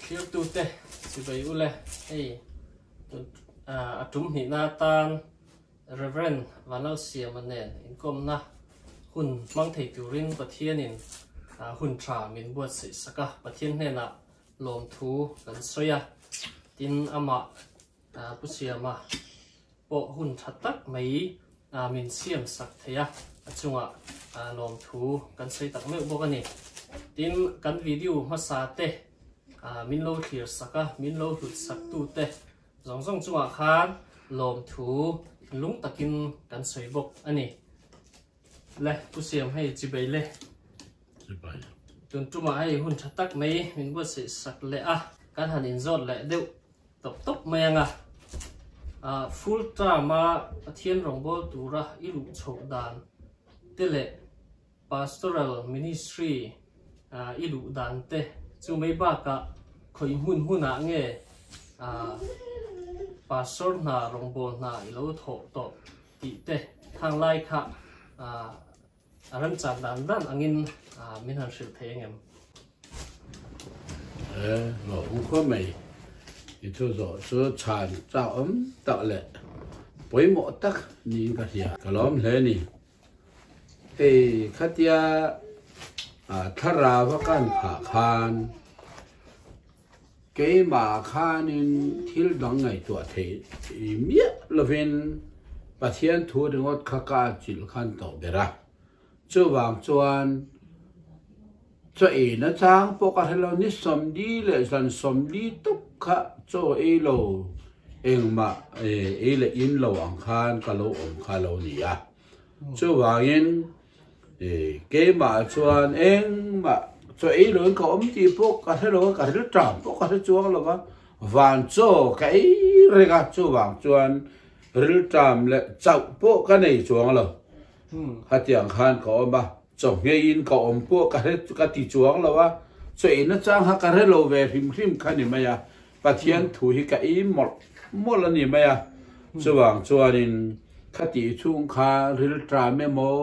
Thirtute chibai ule hei a tum hnihna atan Rev. Vanlalsiama nen inkawmna hun hmang thei turin Pathianin hun tha min buatsaih sak a, Pathian hnenah lawmthu kan sawi a, tin amah Pu Siama pawh hun tha tak mai min siam sak thei a, a chungah lawmthu kan sawi tak meuh bawk a ni. Tin, kan video hmasa te min lo thlir sak a, min lo hlut sak tu te zawng zawng chungah khan lawmthu lung takin kan sawi bawk a ni. Le, Pu Siam hei chibei le. Chibei. Tun tumah hei hun tha tak mai min buatsaih sak leh a, kan han inzawt leh deuh tawp tawp mai ang a. Full term a Pathian rawngbâwl tura i luh chhoh dan te leh Pastoral Ministry i luh dan te chu mai bakah khawi hmun hmunah nge Pastor hna rawngbâwl hna i lo thawh tawh tih te thang lai kha a remchang dan dan angin min han hrilh thei angem? E, hlawhawm khawp mai. I thu zawh chu chhan chak awm tak leh pawimawh tak niin ka hria. Ka lawm hle ni. Hei khatia thlarau a kan phah khan Keimah khanin thil dang ngaihtuah theih miah lovin Pathian thu ringawt kha ka chilh khan tawh ber a. Chuvang chuan chaw ei nachang pawh ka hre lo, ni sawmli leh zan sawmli tawp kha chaw ei lo engmah ei leh in lo ang khan ka lo awm kha lo ni a. Chuvangin Keimah chuan engmah chaw ei loin ka awm tih pawh ka hre lo a, ka rilṭam pawh ka hre chuang lo va, van chaw ka ei reng a, chuvang chuan rilṭam leh chauh pawh ka nei chuang lo. Khatiang khan ka awm a, chaw ngheiin ka awm pawh ka hre ka ti chuang lo a, chaw ei nachang kha ka hre lo ve hrim hrim kha ni mai a, Pathian thu hi ka ei mawlh mawlh a ni mai a, chuvang chuanin khati chhung kha rilṭam emaw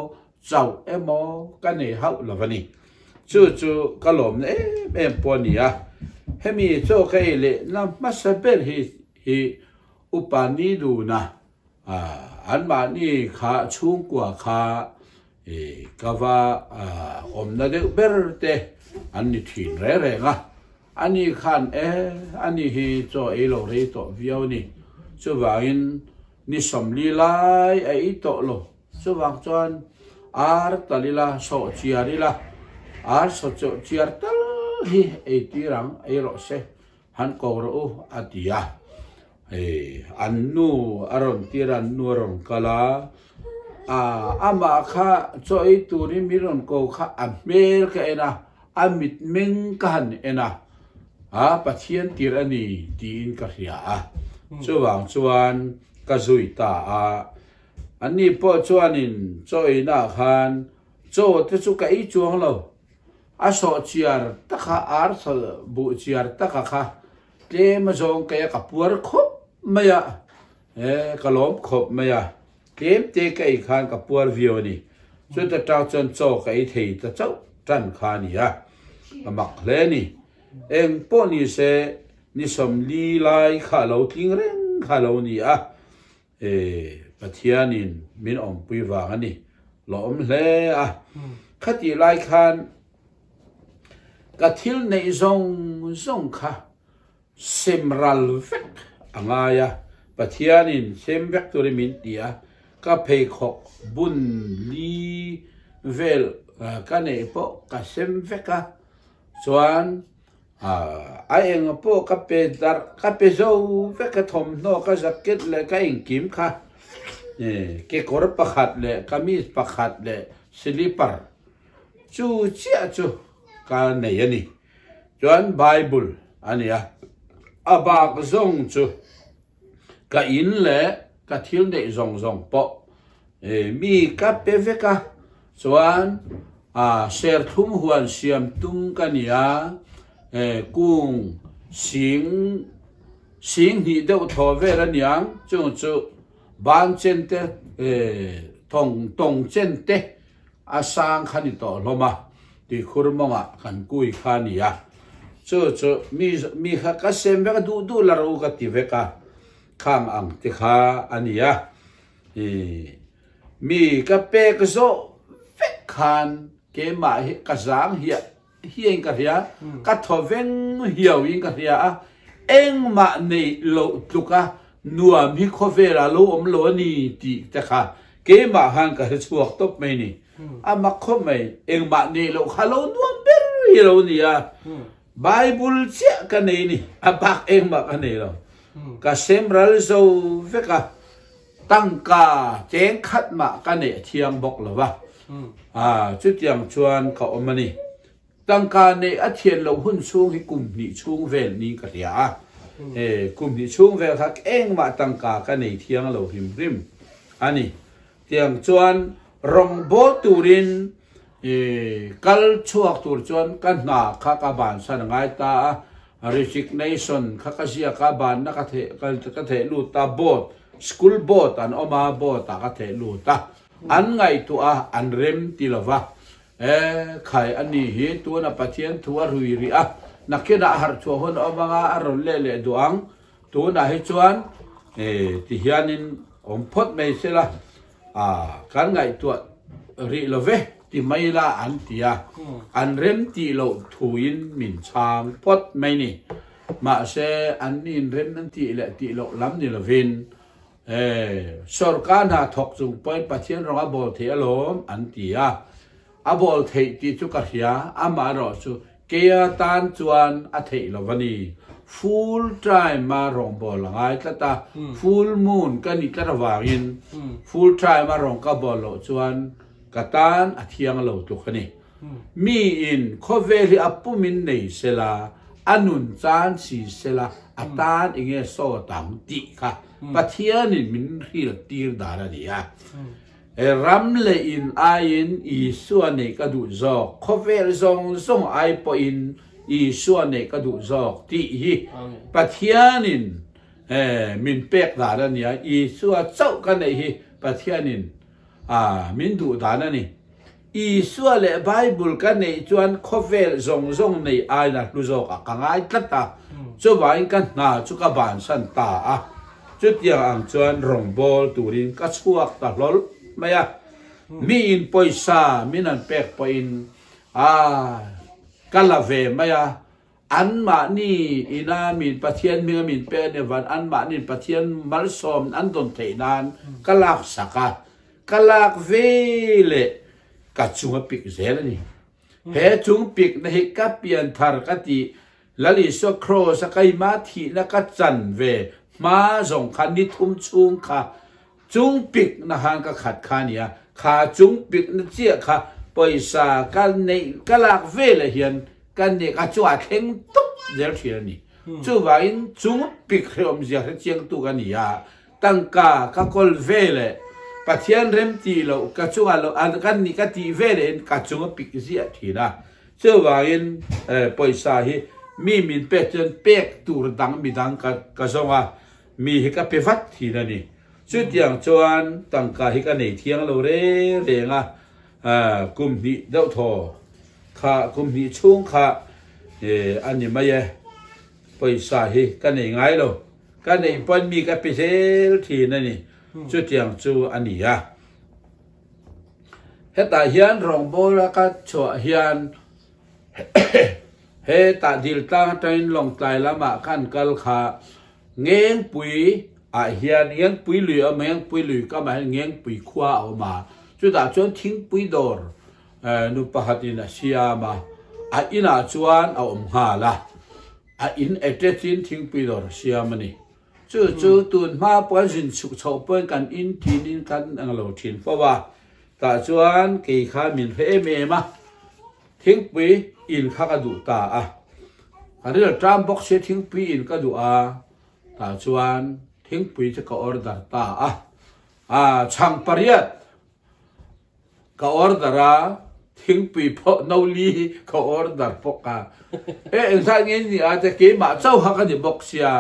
chauh emaw ka nei hauh lo a ni. Chu chu ka lawmna em em pawh a ni a, hemi chaw ka ei lehna hmasa ber hi hi upa ni duna anmahni kha chhungkua kha ka va awmna deuh ber te an ni thin reng reng a. Ani khan e, ani hi chaw ei lo rei tawh viau a ni. Chuvangin ni sawmli lai a ei tawh lo. Chuvang chuan ar tal ila, sawh chiar ila, ar saw chawh chiar tal hi ei tir ang, ei rawh se, han ko rawh u, a ti a. Hei, an nu a rawn tir a, an nu a rawn kal a, amah kha chaw ei turin min rawn ko kha a hmel ka en a, A mitmeng ka han en a, a Pathian tir a ni tiin ka hria a, chuvang chuan ka zui ta a. Anni pawh chuanin chaw einah khan chaw te chu ka ei chuang lo, a sawh chiar taka ar buh chiar taka kha tlem a zawng kei a ka puar khawp mai a, e ka lawm khawp mai a, Tlem te ka ei khan ka puar viau a ni. Chuta tang chuan chaw ka ei thei ta chauh tan kha a ni a, ka mak hle a ni. Eng pawh ni se ni sawmli lai kha a lo tling reng kha a lo ni a, e Pathianin min awmpui vang a ni lawm hle a. Khatih lai khan ka thil neih zawng zawng kha Sem ral vek a ngai a, Pathianin sem vek turin min ti a, ka pheikhawk bun li vel ka neih pawh ka sem vek a, chuan a eng pawh ka pe darh ka pe zo vek a, thawmhnaw ka jacket leh ka engkim kha kekawr pakhat leh kamis pakhat leh slipper chu chiah chu ka nei a ni. Chuan Bible a ni a, a bak zawng chu ka in leh ka thil neih zawng zawng pawh mi ka pe vek a, chuan serthlum huan siam tum ka ni a, kung sing sing hnih deuh thaw vel a niang, chung chu ban chen te thawng tawng chen te A sang kha ni tawh hlawm a, tih khur mawngah kan kui kha a ni a. Chu chu mi mi kha ka sem vek a, duh duh la ro ka ti vek a, khang ang te kha a ni a. Ih mi ka pek zawh vek khan keimah hi ka zang hiah hiain ka hria, ka thaw veng hiauin ka hria a, engmah neih loh tluka nuam hi khawvelah lo awm lo a ni tih te kha keimah khan ka hre chhuak tawp mai ni. A mak khawp mai, engmah neih loh kha lo nuam ber hi lo ni a, Bible chiah ka nei ni, a bak engmah ka nei lo. Ka sem ral zo vek a, Tangka cheng khat mah ka neih a thiang bawk lo va, chutiang chuan ka awm a ni. Tangka neih a thian loh hun chhung hi kum hnih chhung vel niin ka hria a, kum hnih chhung vel kha engmah tangka ka nei thiang lo hrim hrim a ni. Tiang chuan rawngbawl turin kal chhuak tur chuan ka hna kha ka bansan a ngai ta a, resignation kha ka ziak a, banna ka theh ka theh lut a, board, school board an awm a, board ah ka theh lut a, an ngaihtuah a, an rem ti lo va, e khai a ni hi tuna Pathian thu a rui rih a, nakinah a harh chhuah hun a awm anga a rawn leh leh duh ang, tunah hi chuan e ti hianin awm phawt mai sela, A, kan ngaihtuah rih lo ve ti mai la an ti a, an rem tih loh thuin min chhang phawt mai ni. Mahse, an nin rem an tih leh tih loh lam ni lovin, E, sawrkar hna thawk chung pawhin Pathian rawng a bawl theih alawm an ti a. A bawl theih tih chu ka hria, amaherawh chu keia tan chuan a theih lo a ni. Full time a rawngbâwl a ngai tlat a, full moon ka nih tlat avangin full time a rawng ka bawl loh chuan ka tan a thiang lo tluk a ni. Miin khawvel hi a pumin nei sela, a nun chan si sela, a tan enge sawt ang tih kha Pathianin min hrilhtir dan a ni a. He ram leh in aiin Isua neih ka duh zawk, khawvel zawng zawng ai pawhin Isua neih ka duh zawk tih hi Pathianin min pek dan a nia, Isua chauh ka neih hi Pathianin min duh dan a ni. Isua leh Bible ka neih chuan khawvel zawng zawng neih aiin a hlu zawk a, ka ngai tlat a, chuvangin ka hna chu ka bansan ta a, chutiang ang chuan rawngbâwl turin ka chhuak ta hlawl mai a, miin pawisa min han pek pawhin a ka la ve mai a, anmahni ina min Pathian hminga min pe a nih avangin anmahniin Pathian malsawm an dawn theih nan ka laksak a, Ka lak ve leh ka chung a pik zel a ni. He chung pikna hi ka pianthar ka ti Lal Isua Kraws a keimah thihna ka chan ve hma zawng kha ni thum chhung kha chung pikna khan ka khat kha a ni a, kha chung pikna chiah kha pawisa ka neih ka lak ve leh hian ka neih ka chungah a thleng tawp zel thin a ni. Chuvangin chung pik hrehawmzia hrechiangtu ka ni a, Tangka ka kawl ve leh Pathian rem tih loh ka chunga lo an kan nih ka tih ve leh in ka chung a pik ziah thin a. Chuvangin pawisa hi mi min pek chuan pek tur dang midang ka ka zawng a, mi hi ka pe vat thin a ni. Chutiang chuan tangka hi ka nei thiang lo reng reng a, kum hnih deuh thaw kha kum hnih chhung kha a ni mai e. Pawisa hi ka nei ngai lo. Ka neih pawn mi ka pe zel thin a ni. Chutiang chu a ni a. Hetah hian rawngbawla ka chhuah hian hetah dil tlang atangin Lawngtlai lamah kan kal kha Ngengpui ah hian Ngengpui lui a awm a, Ngengpui lui kamah hian Ngengpui khua a awm a. Chutah chuan thingpui dawr nu pakhatin a siam a, a inah chuan a awm nghal a. A in attach in thingpui dawr a siam a ni. Chu chu tun hma pawh an zin chhuk chhoh pawhin kan in thin in kan ang lo thin fo a. Tah chuan kei kha min hre em em a, thingpui in kha ka duh ta a. Ka ril ṭam bawk sia thingpui in ka duh a, tah chuan thingpui chu ka order ta a. A chhang pariat Ka order a, thingpui pawh no li hi ka order bawk a. E engzat nge ni a te keimah chauha ka ni bawk sia.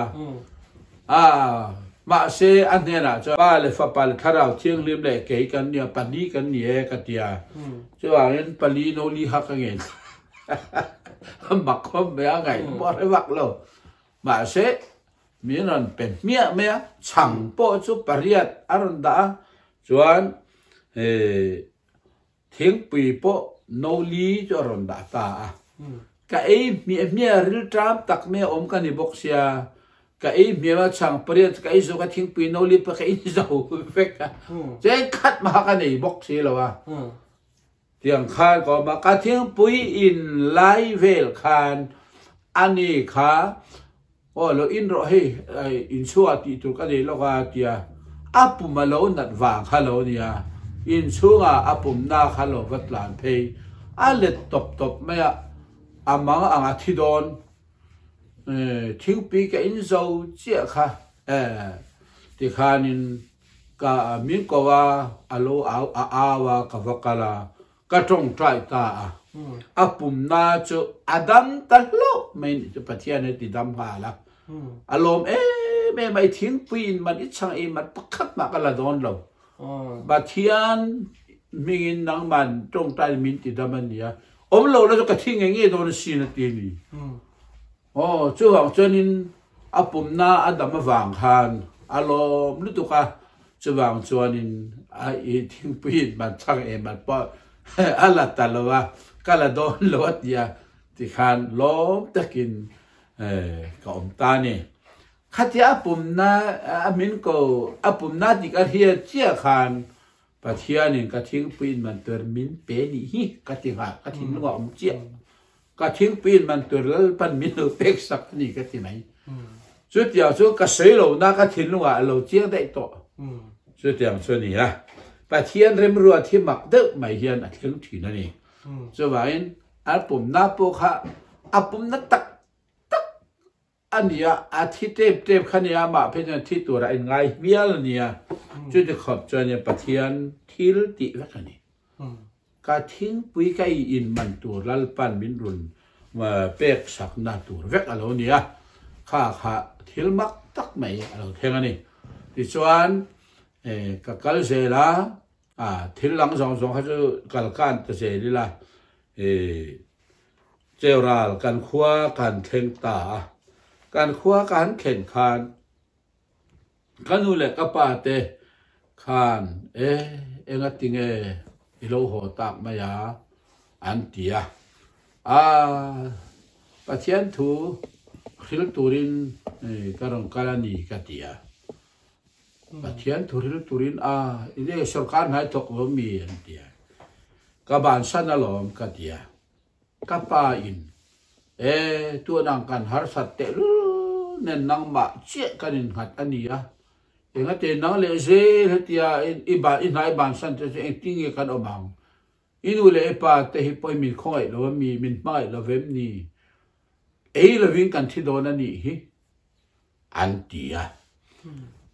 A mahse a hnenah chuan pa leh fapa leh thlarau thianghlim leh kei kan nia pali kan ni e ka tia. Chuvangin pali no li kha ka ngen. Mak khawp mai a ngaih pawh a hre vak lo. Mahse, min rawn pe hmiah mai a, chhang pawh chu pariat a rawn dah a, chuan thingpui pawh no li chu a rawn dah ta a. Ka ei hmiah hmiah ril ṭam tak mai a awm ka ni bawk sia, ka ei hmiah a chhang pariat ka ei zo ka thingpui no li pawh ka in zo vek a, cheng khat mah ka nei bawk si lo a. Tiang khan ka awm a, ka thingpui in lai vel khan ani kha aw lo in rawh hei inchhungah tih tur ka nei lawk a tia a pum a lo nat vang kha lo nia, inchhungah a pum na kha lo va tlan phei a let tawp tawp mai a, a mang ang a thi dawn thingpui ka in zo chiah kha tikhanin Ka min ko a, a lo au a au a, ka va kal a, ka tawngtai ta a. A pumna chu a dam ta hlauh mai nih chu Pathian hi ti dam nghal a. A lawm em em a, i thingpui in man i chhang i man pakhat mah ka la dawn lo. Pathian hmingin nangman tawngtai min ti dam a nia. Awm lo la chu ka thi ngei ngei dawn asin a ti a ni. Aw, chuvang chuanin a pumna a dam avang khan a lawm lutuk a, chuvang chuanin a i thingpuiin man chhang em man pawh a la ta lo a, ka la dawn lo a tia tikhan lawm takin ka awm ta a ni. Khatia a pumna a min ko a pumna dik a hria chiah khan Pathianin ka thingpuiin man tur min pe nih hi ka ti nghal, ka thinlung a awm chiah. Ka thingpuiin man tur Lalpan min lo pek sak a ni ka ti mai. Chutiang chu ka sawi lo na ka thinlungah a lo chiang daih tawh. Chutiang chu a ni a. Pathian remruat hi mak deuh mai hian a thleng thin a ni. Chuvangin a pumna pawh kha a pumna tak tak a ni a, a thi tep tep kha nia, amah phei chuan thi tura a inngai hmial a nia. Chuti khawp chuan Pathian thil tih vek a ni. Ka thingpui ka i in man tur Lalpan min rawn pek sakna tur vek a lo ni a, kha kha thil mak tak mai a lo thleng a ni. Tichuan ka kal zel a, thil dang zawng zawng kha chu kal kan ta zel ila, Cheural kan khua kan thleng ta a, kan khua ka han thlen khan Ka nu leh ka pa te khan e enga tinge i lo haw tak mai a an ti a, aa Pathian thu hril turin ka rawn kal a ni ka ti a, Pathian thu hril turin a enge sorkar hnai thawk lo mi an ti a, ka bansan alawm ka ti a. Ka pa in, E, tunang kan harsat tehlul nen nangmah chiah kan innghat a nia. Engate nang leh zel hetia i ban i hnai bansan te chu engtin nge kan awm ang? I nu leh i pa te hi pawhin min khawngaih lo a mi, min hmangaih lo vem ni? Ei lovin kan thi dawn a nih hi, an ti a.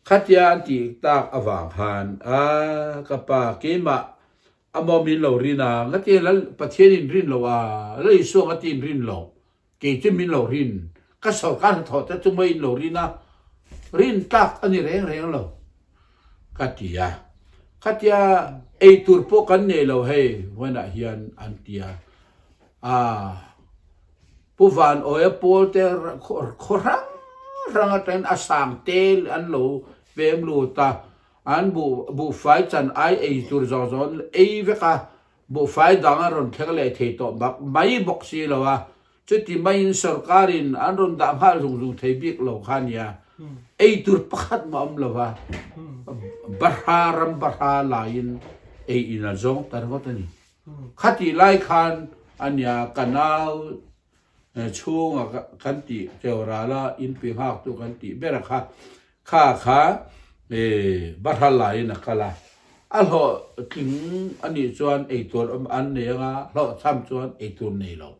Khatia an tih tak avang khan, A, ka pa, keimah A maw min lo rin a, ngati lal Pathian in rin lo a, lal Isua ngati in rin lo, kei chu min lo rin, ka sorkar hnathawh te chu maw in lo rin a, rin tlak a ni reng reng lo, ka ti a. Khatia ei tur pawh kan nei lo hei vawiinah hian an ti a, aa Pu Van Awia pawl te khaw hrang hrang atangin a sang tel an lo pem lut a, An buh buhfai chan ai ei tur zawng zawng an ei vek a, buhfai dang an rawn thleng leh thei tawh bak mai bawk si lo a, chuti maiin sorkarin an rawn dah nghal zung zung thei bik lo kha nia, ei tur pakhat mah awm lo va, bahra ram bahra laiin ei in a zawng ta ringawt a ni. Khatih lai khan a nia ka nau chhunga kan tih Cheurala inpui nghaktu kan tih ber a kha, kha kha bahra laiin a kal a, a hlawhtling a nih chuan eitur awm an nei anga hlawhchham chuan eitur nei lo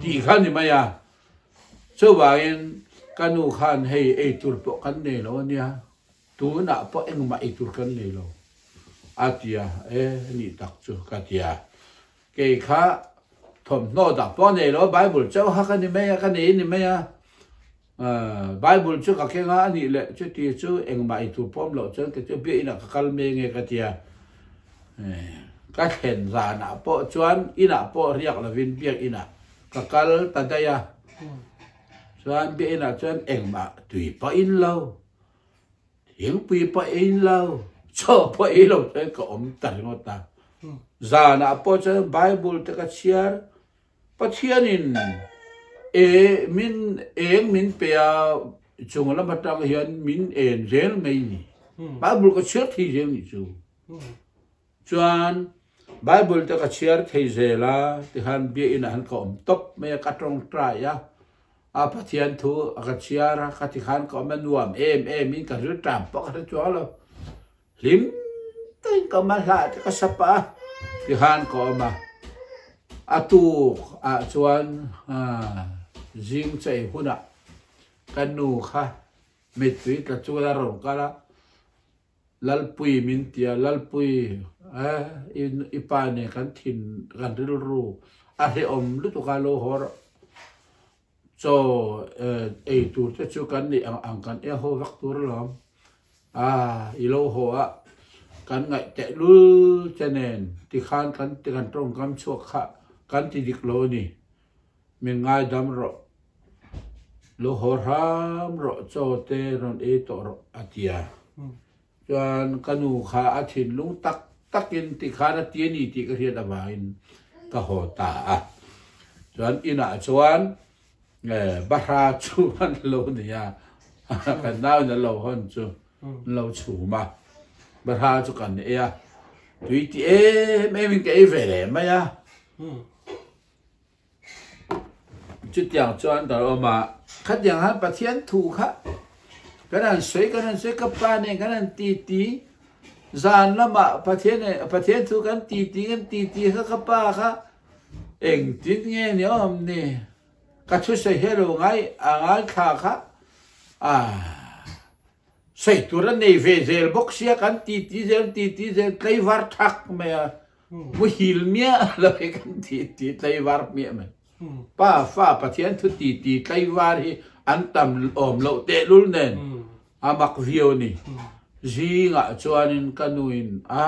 tih kha a ni mai a. Chuvangin ka nu khan hei eitur pawh kan nei lo a nia, tunah pawh engmah eitur kan nei lo a ti a, e nih tak chu ka ti a. Kei kha thawmhnaw dah pawh a nei lo, Bible chauh kha ka ni mai a, ka nei a ni mai a. Bible chu ka keng a, a nih leh chuti chu engmah i tur pawm loh chuan kei chu biakinah ka kal mai nge ka ti a. Ka thlen zanah pawh chuan inah pawh riak lovin biakinah. Ka kal ta daih a. Chuan biakinn ah chuan engmah tui pawh in lo, thingpui pawh in lo, chaw pawh ei lo chuan ka awm ta ringawt a. Zanah pawh chuan Bible te ka chhiar, Pathianin e min eng min pe a, chung lam atang hian min en zel mai ni. Bible ka chhiar thei zel nih chu. Chuan Bible te ka chhiar thei zel a, tikhan biakinn ah han ka awm tawp mai a, ka tawngtai a, a Pathian thu a ka chhiar a, ka tikhan ka awm a nuam em em in ka rilṭam pawh ka hre chuang lo. Hlim takin ka awm a, hlah te ka sa pah a, tikhan ka awm a. A tuk ah chuan zing chei hunah ka nu kha mittui tla chuan a rawn kal a, Lalpui min ti a, Lalpui eh i pa nen kan thin kan rilru a hrehawm lutuk a lo haw rawh. Chaw ei tur te chu kan neih ang ang kan e haw vak tur alawm. A i lo haw a kan ngaih teh lul che nen tikhan kan kan tawngkam chhuak kha kan ti dik lo a ni. Min ngaidam rawh. Lo haw hram rawh chaw te rawn ei tawh rawh a ti a. Chuan ka nu kha a thinlung tak takin tikhan a ti a ni tih ka hriat avangin ka haw ta a. Chuan inah chuan bahra chu an lo nei a, kan nauin a lo hawn chu an lo chhum a, bahra chu kan ei a, tui ti em emin ka ei ve leh mai a. Chutiang chuan ka awm a, khatiang han Pathian thu kha kan han sawi kan han sawi ka pa nen kan han titi zan lamah Pathian nen Pathian thu kan titi kan titi kha ka pa kha engtin nge ni awm ni ka thusawi hi a lo ngai a ngaithla kha ah sawi tur a nei ve zel bawk sia kan titi zel titi zel tlaivar thak mai a. Muhil miah lo hi kan ti ti tlaivar hmiah mai. Pa fa Pathian thu ti ti tlaivar hi an tam awm loh tehlul nen a mak viau a ni. Zingah chuanin ka nuin a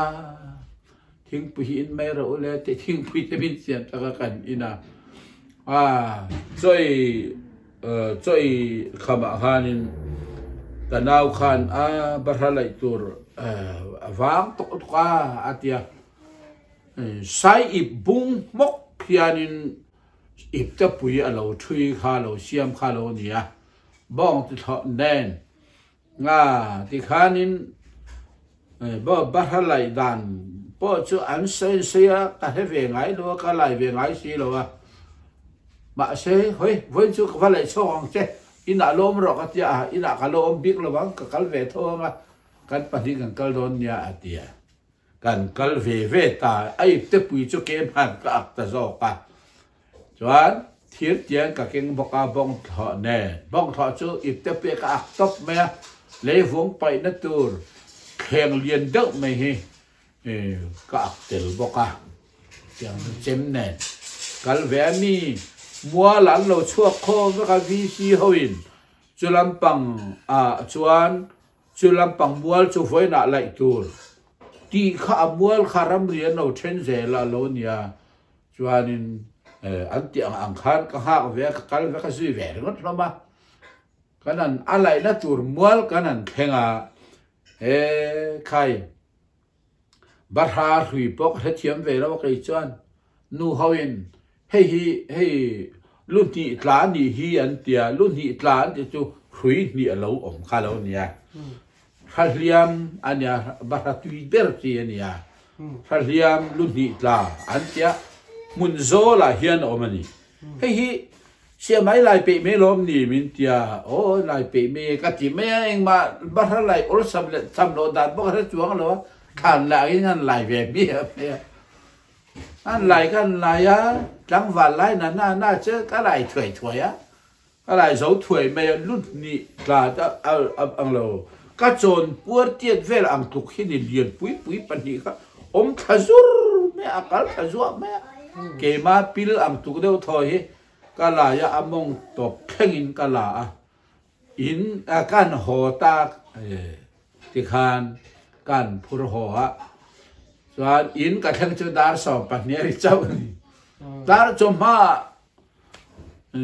thingpui hi in mai rawh u le tih thingpui te min siam tak a kan in a. A chawi chawi khamah khanin ka nau khan a bahra laih tur a vang tawk tawk a a ti a. Sai ip bung hmawk hianin ip te pui a lo thui kha lo siam kha lo ni a, bawng ti thlawh nen nga tikhanin bahra laih dan pawh chu an sawi sawi a, ka hre ve ngai lo a, ka lai ve ngai si lo a, mahse hawi vawiin chu ka va laih chhawk ang che, inah lo awm rawh ka ti a, inah ka lo awm bik lo ang, ka kal ve tho ang a, kan pahnih kan kal dawn nia a ti a. Kan kal ve ve ta, a ipte pui chu ke hman ka ak ta zawk a. Chuan thir tiang ka keng bawk a, bawng thlawh nen. Bawng thlawh chu ipte pui ka ak tawp mai a, leivung paihna tur thleng lian deuh mai hi ka ak tel bawk a, tiang chu chem nen. Kal ve a mi, mual an lo chhuak khawm vek a VC hoin, chu lampang ah chuan Chu lampang mual chu vawiinah laih tur tih kha a mual kha ramri an lo then zel a lo nia. Chuanin an tih ang ang khan ka nghak ve a, ka kal ve, ka zui ve ringawt hlawm a. Kan han a laihna tur mual kan han thleng a, he khai Bahra hrui pawh ka hrethiam ve lo a kei chuan nu ho in hei hi hei lu hnih tla a nih hi an ti a, lu hnih tla an tih chu hrui hnih a lo awm kha lo nia. Hrahliam a nia bahra tui ber chi a nia. Hrahliam lu hnih tla an tia hmun zawl ah hian a awm a ni. Hei hi Siamai lai peih mai lawm ni min ti a, aw lai peih mai e ka ti mai a, engmah bahra lai awlsam leh tham loh dan pawh ka hre chuang lo a, thlan lah in an lai ve miah mai a, an lai ka an lai a, tlangval lai na na na che ka lai thuai thuai a, ka lai zo thuai mai a, lut hnih tla te ang lo, ka chawn puar tiat vel ang tluk hi ni lian pui pui pahnih kha awm thla zur mai a, a kal thla zuah mai a, keima pil ang tluk deuh thaw hi Ka lai a, a mawng tawp thlengin ka la a, in kan haw tak tikhan kan phur haw a, chuan in ka thleng chu dar 12 a ri chauh a ni. Dar chawhma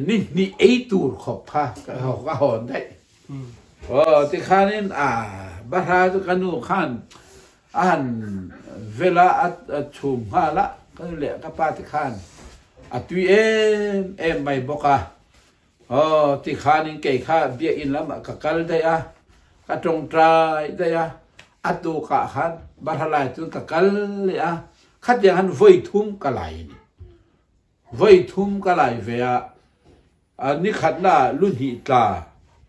Ni hnih ei tur khawp kha ka hawn daih. Aw tikhanin a bahra chu ka nu khan a han vel a, a chhum nghal a, ka nu leh ka pa te khan a tui em em mai bawk a. Aw tikhanin kei kha biakinn lamah ka kal daih a, ka tawngtai daih a, a tukah khan bahra lai chuan ka kal leh a, khatiang khan vawi thum ka lai a ni. Vawi thum ka lai ve a, a ni khatna ah lu hnih tla,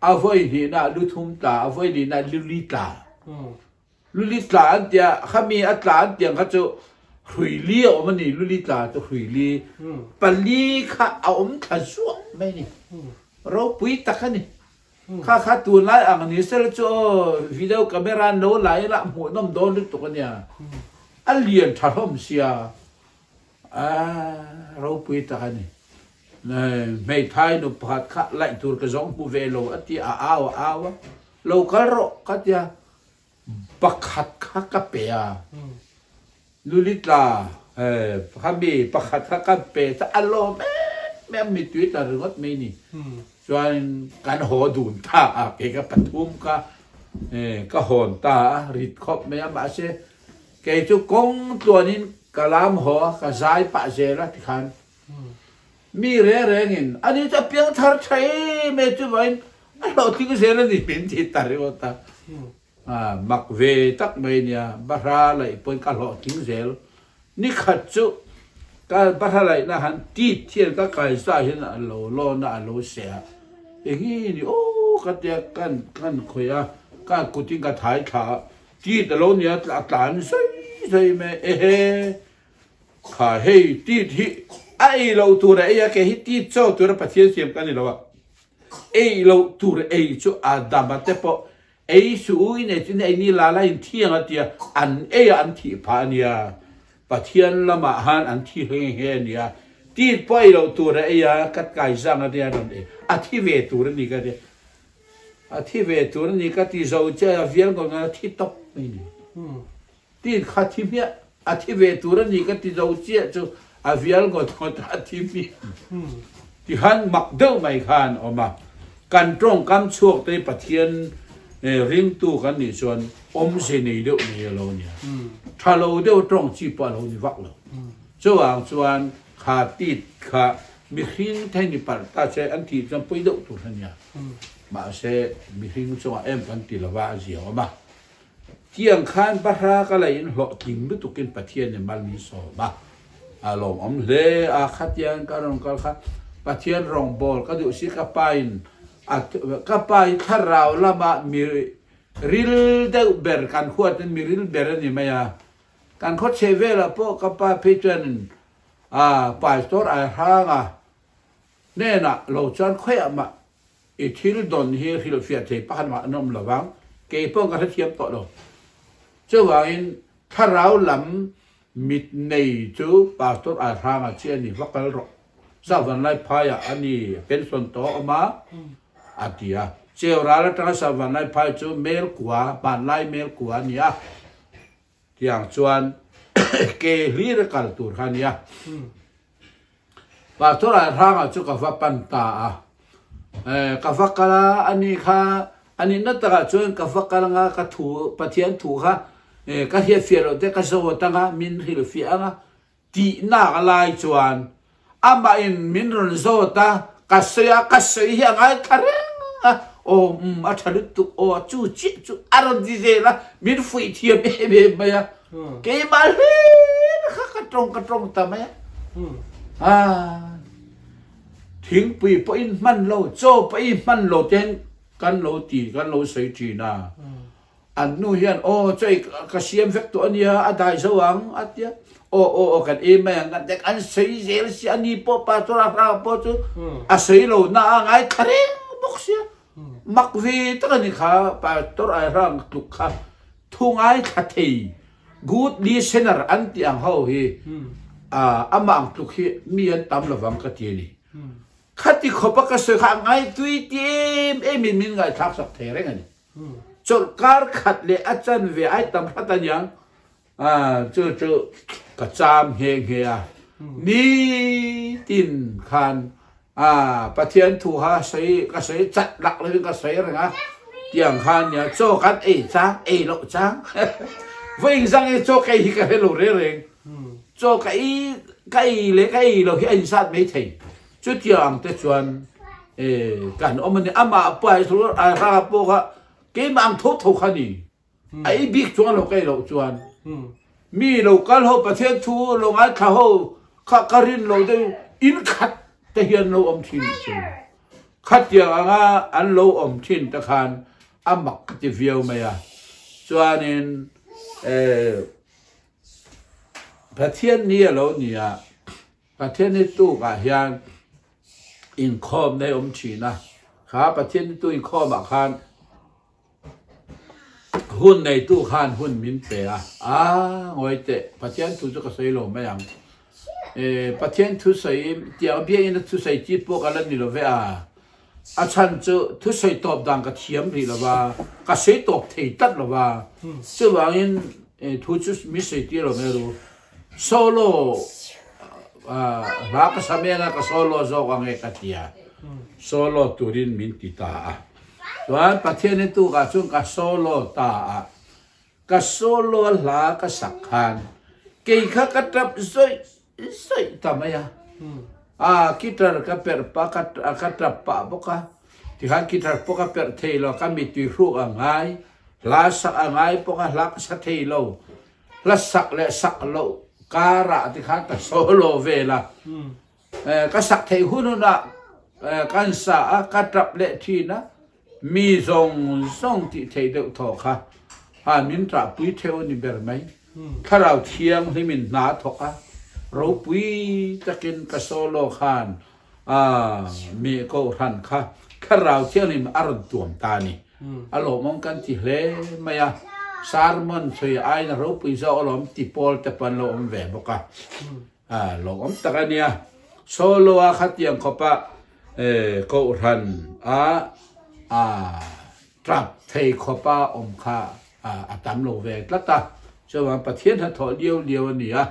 a vawi hnihna ah lu thum tla, a vawi lihna ah lu li tla. Lu li tla an tia, khami a tla an tiang kha chu hrui li a awm a ni, lu li tla chu hrui li pali kha a awm thla zuah mai a ni. Ropui tak a ni. Kha kha tunlai ang ni sela chu aw video camera an lo la ila hmuhnawm dawn lutuk a nia. A lian tha hlawm sia. A ropui tak a ni. Hmeithai nu pakhat kha laih tur ka zawng hmu ve lo a ti a, a au a au a, lo kal rawh ka ti a, pakhat kha ka pe a, Lulitla kha mi pakhat kha ka pe chu a lawm em em mittui tla ringawt mai ni. Chuan kan haw dun ta a, kei ka pathum kha ka hawn ta a, rit khawp mai a, mahse Kei chu kawng tluanin ka lam haw a, ka zai pah zel a tikhan mi reng rengin ani chu a piang thar tha em e chuvangin a hlawhtling zel a ni min ti ta ringawt a. Mak ve tak mai nia, bahra laih pawhin ka hlawhtling zel. Nikhat chu ka bahra laihna han tit hian ka kaisa hian a lo lawn a, a lo seh a, eng nge ni aw ka tia kan khawih a, ka kutin ka thai thla a, Tit a lo nia a tlan zai zai mai ehe kha hei tit hi a ei loh tur a ei a ke hi tit chaw tur a Pathian siam ka ni lo a ei loh tur ei chu a dam a te pawh ei suh u in ei chu ei ni la la in thiang a tia an ei a an thih phah a nia Pathian lamah han an thi hle nghe a nia tit pawh ei loh tur a ei a ka kai zang a nia rawn ei a thi ve tur a ni ka tia A thi ve tur a ni ka ti zo che a vial ngawt ngawt a thi tawp mai ni. Tin kha thi hmiah a thi ve tur a ni ka ti zo chiah chu a vial ngawt ngawt a thi hmiah. Ti khan mak deuh mai khan awm a. Kan tawngkam chhuak te Pathian ringtu kan nih chuan awmze nei deuh nei a lo nia. Tha lo deuh tawng chi pawh a lo ni vak lo. Chuvang chuan kha tit kha mihring thei ni palh ta che an tih chuan pawi deuh tur a nia. Mahse, mihring chungah em kan ti lova a zia awm a. Tiang khan bahra ka lei in hlawhtling lutukin Pathian in mal min sawm a. A lawmawm hle a, khatiang ka rawn kal kha Pathian rawngbâwl ka duh si ka pa in a ka pa hi thlarau lama mi ril deuh ber kan huat in mi ril ber a ni mai a. Kan khaw chhe velah pawh ka pa phei chuan a pastor ai hrang a. Hnenah lo chuan khawiah mah i thil dawn hi hrilhfiah thei pakhat mah an awm lo vang, kei pawh ka hrethiam tawh lo. Chuvangin thlarau lam mit nei chu Pastor Aihranga chi a ni va kal rawh. Savanlai phaiah a ni pension tawh a awm a, a ti a. Cheu ral atanga Savanlai phai chu mel kua, hmanlai mel kua a ni a. Tiang chuan ke hlir a kal tur kha a nia. Pastor Aihranga chu ka va pan ta a. Ka va kal a, ani kha a nihna takah chuan ka va kal anga ka thu Pathian thu kha ka hriatfiah loh te ka zawt anga min hrilhfiah anga Tihnak a lai chuan amah in min rawn zawt a, ka sawi a, ka sawi hi a ngaithla reng a, aw umm a tha lutuk aw chu chiah chu a rawn ti zel a, min fuih thiam em em mai a, keimah hlir kha ka tawng ka tawng ta mai a, ah thingpui pawh in hman lo, chaw pawh i hman lo te hian kan lo ti kan lo sawi thin a. An nu hian, Aw, chawi ka siam vek tawh a nia, a dai zo ang, a ti a. Aw, aw, aw, kan em mai ang, kan ti a. An sawi zel si, a ni pawh pastor a hrang pawh chu a sawi lo na a ngaithla reng bawk sia. Mak ve tak a ni kha, pastor a hrang tluk kha thu ngaithla thei, good listener an tih ang ho hi amah ang tluk hi mi an tam lovang ka ti a ni. Khati khawpa ka sawi kha a ngaitui ti em emin min ngaihthlak sak thei reng a ni. Chawlhkar khat leh a chanve ai tam hrat a niang. Chu chu ka cham nghe nghe a. Nitin khan A Pathian thu kha sawi ka sawi chat lak lovin ka sawi reng a, tiang kha nia chaw kan ei chang ei loh chang vawiin zang e chaw ka ei hi ka hre lo reng reng chaw ka ei ka ei leh ka ei lo hi a insat mai thei chutiang ang te chuan e kan awm a ni amah pawh a hranga pawh kha keimah ang tho tho kha ni. A ei bik chuang lo ka ei loh chuan mi lo kal ho Pathian thu lo ngaithla ho kha ka rin lo deuh in khat te hian lo awm thin chu khatiang anga an lo awm thin te khan a mak ka ti viau mai a chuanin eh Pathian ni a lo ni a Pathian ni tukah hian inkhawm nei awm thin a kha Pathian ni tu inkhawmah khan Hun neitu khan hun min pe a, a ngawi teh, Pathian thu chu ka sawi lo mai ang. E, Pathian thu sawi tiang biakina thu sawi chi pawh ka la ni lo ve a, a chhan chu thu sawi tawp dan ka thiam rih lo va, ka sawi tawp thei tlat lo va, chuvangin thu chu min sawi tir lo mai ru. Solo hla ka sa mek a, ka solo zawk ang e ka ti a, solo turin min ti ta a. Chuan Pathian hi tukah chuan ka solo ta a, ka solo hla ka sak khan kei kha ka tap zawih zawih ta mai a, a guitar ka perh pah ka ka tap pah bawk a, tikhan guitar pawh ka perh thei lo, ka mittui hruk a ngai, hla sak a ngai bawk a, hla ka sa thei lo, hla sak leh sak loh karah tikhan ka solo vel a. Ka sak theih hun hunah kan sa a, ka tap leh thin a, mi zawng zawng tih theih deuh thaw kha han min ṭahpui theuh a ni ber mai. Thlarau Thianghlimin hna a thawk a, ropui takin ka solo khan mi kohhran kha Thlarau Thianghlim a rawn tuam ta a ni. A lawmawm kan ti hle mai a, sermon sawi aiin a ropui zawk alawm ti pawl te pawh an lo awm ve bawk a. A lawmawm tak a nia. Solo a khatiang khawpa Kohhran a a tap thei khawpa awm kha a tam lo ve tlat a. Chuan Pathian hnathawh liau liau a ni a,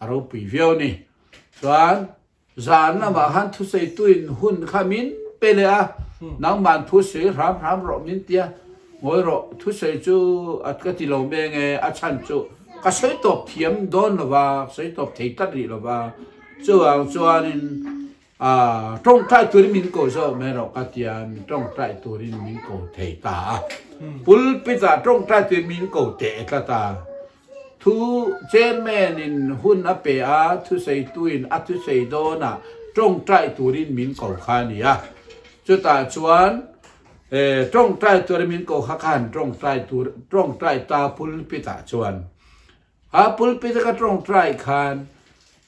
a ropui viau a ni. Chuan zan lamah khan thusaituin hun kha min pe leh a, nangman thusawi hram hram rawh min ti a, Ngawi rawh, thusawi chu a ka ti lo meng e, a chhan chu ka sawi tawp thiam dawn lo va, sawi tawp thei tlat rih lo va, chuvang chuanin aah tawngtai turin min ko zawk mai rawh ka ti a, mi tawngtai turin min ko thei ta a, pulpit ah tawngtai turin min ko teh tlat a, thu chairman in hun a pe a, thusawi tuin a thusawi dawn ah tawngtai turin min ko kha a ni a, chutah chuan E, tawngtai tur min ko kha khan tawngtai tur, tawngtai ta pulpit ah chuan. A pulpit a ka tawngtai khan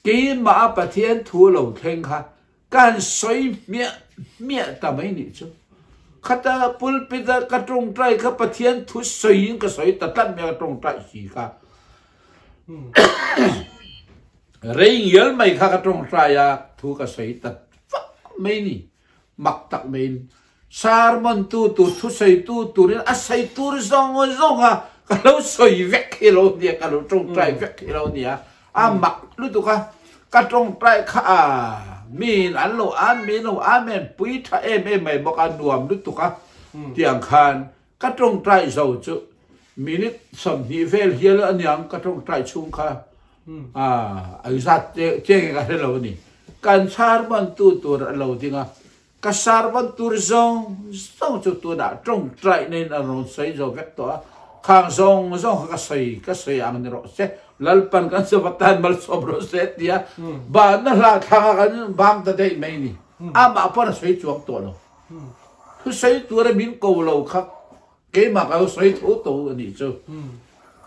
keimah a Pathian thu lo thleng kha ka han sawi hmiah hmiah ta mai nih chu. Khata pulpit a ka tawngtai kha Pathian thu sawiin ka sawi ta tlat mai a ka tawngtai si kha. Rei ngial mai kha ka tawngtai a thu ka sawi ta vak mai ni. Mak tak maiin sermon tu tur thusawitu turin a sawi tur zawng zawng a ka lo sawi vek hi lo nia ka lo tawngtai vek hi lo nia a mak lutuk a ka tawngtai kha a miin an lo amen lo amen pui tha em em mai bawk a nuam lutuk a tiang khan ka tawngtai zo chu minute 20 vel hial aniang ka tawngtai chhung kha a zat chiang ka hre lo a ni kan sermon tu tur a lo ding a Ka sermon tur zawng zawng chu tunah tawngtai neiin an rawn sawi zo vek tawh a, khang zawng zawng kha ka sawi ka sawi ang ni rawh se, Lalpan kan sava tan malsawm rawh se tia bahna hla thlanga kan bang ta daih mai ni. Amah pawn a sawi chuang tawh lo. Thusawi tura min ko lo kha keimah ka lo sawi tho tho a nih chu.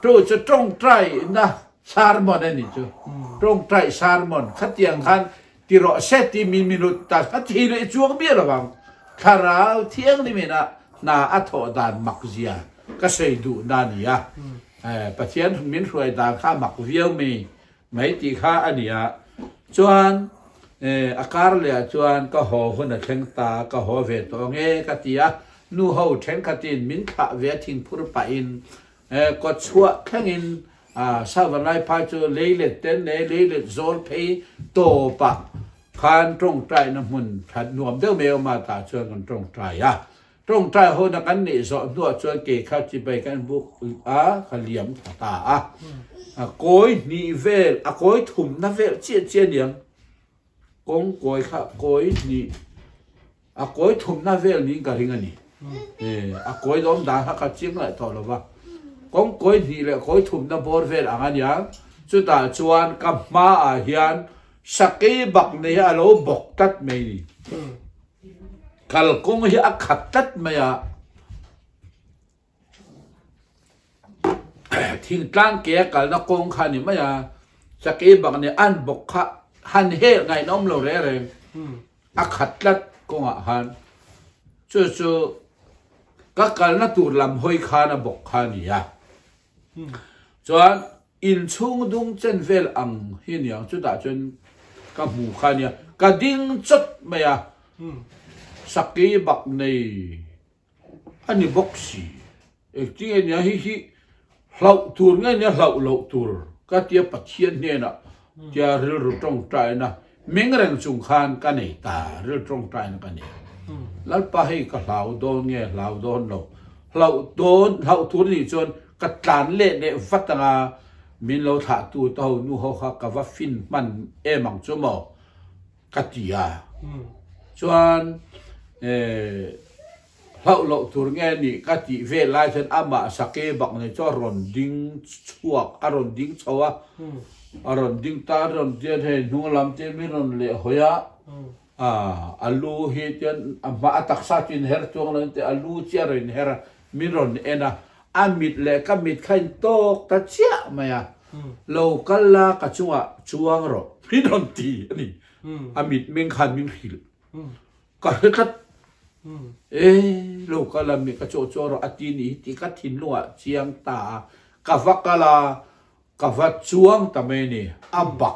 Chu chu tawngtai na sermon a nih chu. Tawngtai sermon khatiang khan Ti rawh se ti mi minut ta a thi leh chuang miah lo ang. Thlarau Thianghlim in a hna a thawh dan mak zia ka sawi duh na a ni a. Pathian min hruai dan kha a mak viau mi mai tih kha a ni a. Chuan a kar leh ah chuan ka haw hun a thleng ta, ka haw ve tawh ang e ka ti a. Nu ho thenkhatin min thlah ve a thingphur pah in Kawtchhuah thlengin Savanlai phai chu leilet ten leh leilet zawl phei tawpah Khan tawngtaina hmun that nuam deuh mai awm a, tah chuan kan tawngtai a. Tawngtai hona kan neih zawh hnuah chuan kei kha chibai kan buk a, ka liam tha ta a. A kawi hnih vel, a kawi thumna vel chiah chiah aniang. Kawng kawi kha kawi hnih, a kawi thumna vel niin ka ring a ni. A kawi lawm dan kha ka chiang leh tawh lo va. Kawng kawi hnih leh kawi thumna bawr vel ang aniang. Chutah chuan ka hmaah hian Sakei bak nei hi a lo bawk tlat mai ni. Kalkawng hi a khat tlat mai a. Thingtlang ke a kalna kawng kha a ni mai a. Sakei bak nei an bawk kha han hel ngaihna awm lo reng reng. A khat tlat kawngah khan. Chu chu ka kalna tur lam hawi khan a bawk kha a ni a. Chuan inchhung dung chen vel ang hi aniang chutah chuan ka hmu kha ania ka ding chawt mai a sakei bak nei a ni bawk si engtin nge nia hi hi hlauh tur nge nia hlauh loh tur ka tia Pathian hnenah tia rilru tawngtaina meng reng chung khan ka nei ta rilru tawngtaina ka nei Lalpa hei ka hlau dawn nge hlau dawn lo hlauh dawn hlauh tur nih chuan Ka tlan leh leh vat anga min lo thlah tu te ho nu ho kha ka va fin hman em ang chu maw ka ti a. Chuan hlauh loh tur nge nih ka tih vel lai chuan amah sake bak nei chu a rawn ding chhuak a rawn ding chho a, a rawn ding ta a rawn tian hei hnung lam te min rawn leh hawi a, a lu hi tian a hma a taksa chu inher chuang lo in ti a lu chiah a rawn inher a min rawn en a, a mit leh ka mit kha in tawk ta chiah mai a, lo kal la ka chungah chuang rawh min rawn ti a ni, a mit meng khan min hrilh ka hre tlat, e lo kal la mi ka chawh chuang rawh a ti ni hi tih ka thinlungah chiang ta a, ka va kal a, Ka va chuang ta mai a ni. A bak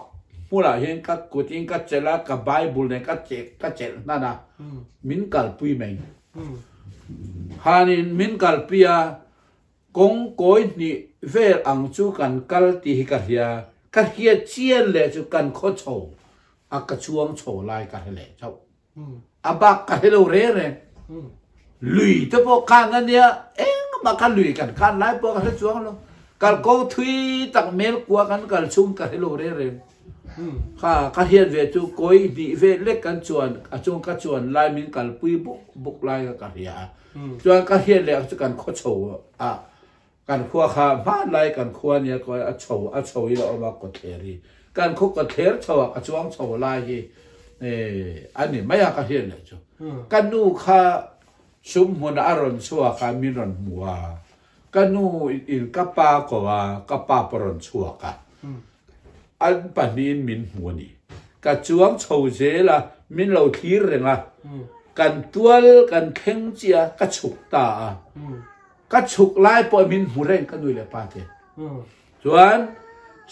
hmunah hian ka kutin ka chelh a, ka Bible nen ka cheh ka chelh hnan a, min kalpui mai. Khanin min kalpui a, kawng kawi hnih vel ang chu kan kal tih hi ka hria. Ka hriat chian leh chu kan khaw chho a, ka chuang chho lai ka hre leh chauh. A bak ka hre lo reng reng. Lui te pawh khan a nia, engmah kha lui kan khan lai pawh ka hre chuang lo. Kal ko thui tak mel kua kan kal chhung ka hre lo reng reng. Kha ka hian ve chu kawi hnih ve lek kan chuan a chung ka chuan lai min kalpui buk buk lai kha ka hria a. Chuan ka hian leh chu kan khaw chho a Kan khua kha hmanlai kan khua nia ko a chho a chho i la awm a kawthler hi kan khaw kawthler chho ah ka chuang chho lai hi a ni mai a ka hriat leh chu ka nu kha sum hmun a rawn chhuak a min rawn hmu a ka nu in ka pa ko a ka pa pawh rawn chhuak a an pahnih in min hmu a ni ka chuang chho zel a min lo thlir reng a kan tual kan thleng chiah a ka chhuk ta a. Ka chhuk lai pawh min hmu reng ka nui leh pa te. Chuan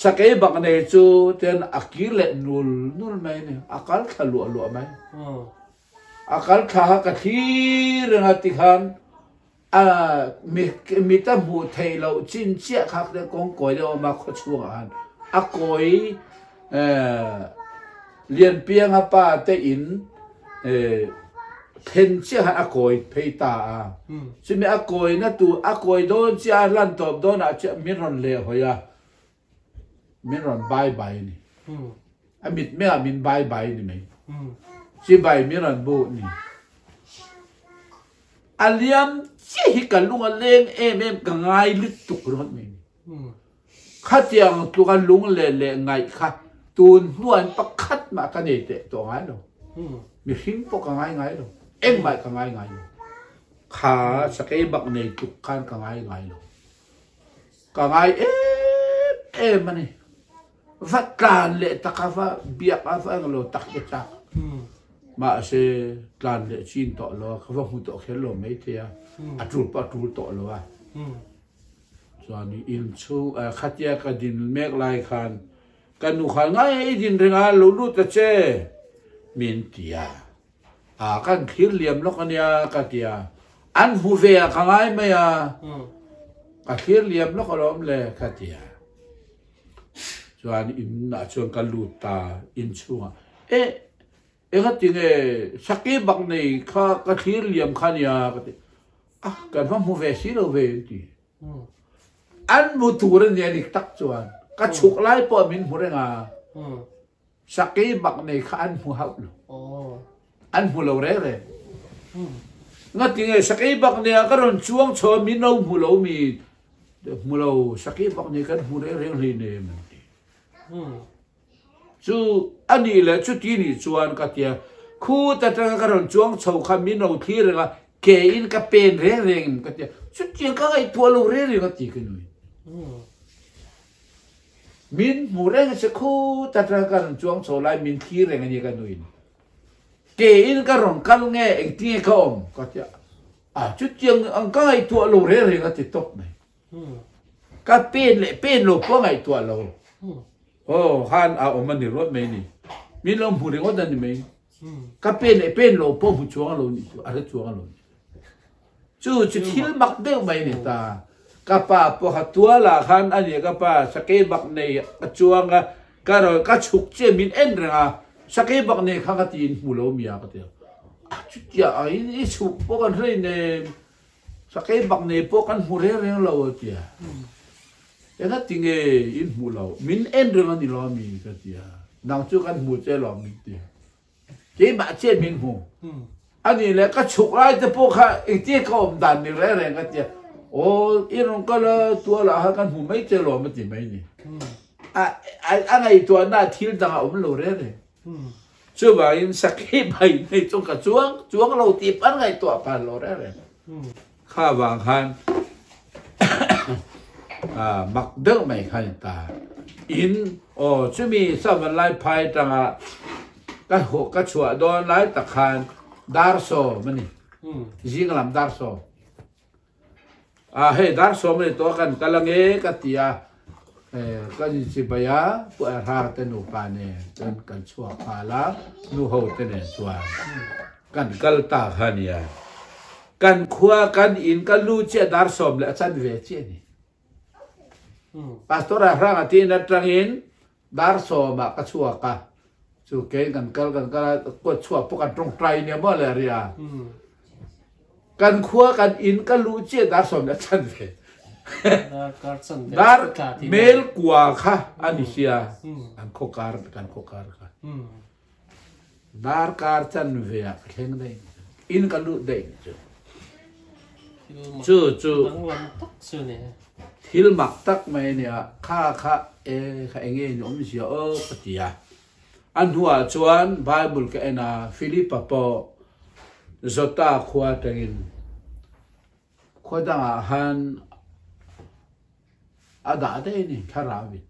sakei bak nei chu ten a kir leh nul nul mai ni. A kal thla luah luah mai. A kal thla kha ka thlir reng a tikhan a mit a hmuh theih loh chin chiah kha kawng kawi deuh a awm a khaw chhungah khan a kawi Lianpianga pa te in thlen chiah khan a kawi phei ta a. Chumi a kawina tur a kawi dawn chiah a hlan tawp dawnah chiah min rawn leh hawi a, min rawn bai bai a ni. A mit mengah min bai bai a ni mai. Chibai min rawn bu a ni. A liam chiah hi ka lung a leng em em ka ngai lutuk ringawt mai a ni. Khatiang tluka lung leh leh ngaih kha tun hnuain pakhat mah ka nei teh tawh ngai lo. Mihring pawh ka ngai ngai lo. Engmah ka ngai ngai lo. Kha sakei bak nei tluk khan ka ngai ngai lo. Ka ngai em em a ni. Va tlan leh tak a va biak a va englo tak te chak. Mahse tlan leh chin tawh lo a, ka va hmu tawh kher lo maithei a. A tul pawh a tul tawh lo a. Chuan in chhung khatia ka din mek lai khan ka nu khan ngai i din reng a lo lut ta che min ti a, a kan thlir liam lawk ania ka ti a, an hmu ve a ka ngai mai a, ka thlir liam lawk alawm le ka ti a, chuan in ah chuan ka lut ta in chhungah eh. Engati nge saki bak nei kha ka thlir liam kha nia ka ti. A, kan va hmu ve si lo ve an ti. An hmu tur a nia dik tak chuan ka chhuk lai pawh min hmu reng a, saki bak nei kha an hmu hauh lo. An hmu lo reng reng. Ngati nge saki bak nei ah ka rawn chuang chho a min lo hmu lo mi hmu lo saki bak nei kan hmu reng reng hleinem an ti. Chu a nih leh chuti nih chuan ka tia, Khut atanga ka rawn chuang chho kha min lo thlir reng a, ke in ka pen reng reng em ka tia, chutiang ka ngaihtuah lo reng reng a ti ka nui. Min hmu reng a che khut atanga ka rawn chuang chho lai min thlir reng a nia ka nuin. Ke in ka rawn kal nge engtinge ka awm ka tia, a chutiang ang ka ngaihtuah lo reng reng a ti tawp mai. Ka pen leh pen lo pawh ngaihtuah lo. Aw khan a awm a ni ruat mai ni. Min lo hmu ringawt a ni mai. Ka pen leh pen lo pawh hmu chuang lo ni chu a hre chuang lo ni. Chu chu thil mak deuh mai ni ta. Ka pa pawh kha tualah khan a ni ka pa sakei bak nei a chuang a ka rawn ka chhuk che min en reng a sakei bak nei kha ka tiin hmu lo mia ka ti a. Chutia i chhuk pawh kan hrei nen Sakei bak nei pawh kan hmu reng reng lo a tia. Engati nge in hmuh loh? Min en reng a ni lo ami? Ka ti a. Nang chu kan hmu che lo min ti. Keimah chiah min hmu. A nih leh ka chhuk lai te pawh kha engtin ka awm dan ni reng reng ka ti a. Aw i rawn kal a, tualah khan kan hmu mai che lo a ti mai ni. A a ngaihtuahna ah thil dang a awm lo reng reng. Chuvangin sakhi bai nei chu ka chuang chuang lo tih pan ngaihtuah pan lo reng reng. Kha vang khan mak deuh mai khan in ta. In aw chumi savan lai phai tanga ka hawh ka chhuah dawn lai tak khan dar sawm a ni. Zing lam dar sawm. A hei dar sawm a ni tawh a kan kal ange ka ti a, kan inchibai a, Pu Erhar te nupa nen chuan kan chhuak nghal a, nu ho te nen chuan kan kal ta kha a nia. Kan khua kan in ka lu chiah dar sawm leh a chan ve chiah a ni. Pastor Erhrang a tin atangin dar sawmah ka chhuak a, chu keiin kan kal kan kal a, kawt chhuak pawh kan tawngtai nia maw le ria. Kan khua kan in ka luh chiah dar sawm leh a chan ve. Dar mel kua kha a ni sia, an khaw kar kan khaw kar kha. Darkar chanve ah ka thleng daih in ka lut daih ni chu. Chu chu thil mak tak mai a nia, kha kha e kha enge in awm zia aw ka ti a. A hnuah chuan Bible ka en a, Philipa pawh Zota khua atangin khua dangah khan a dah daih a ni thlarauin.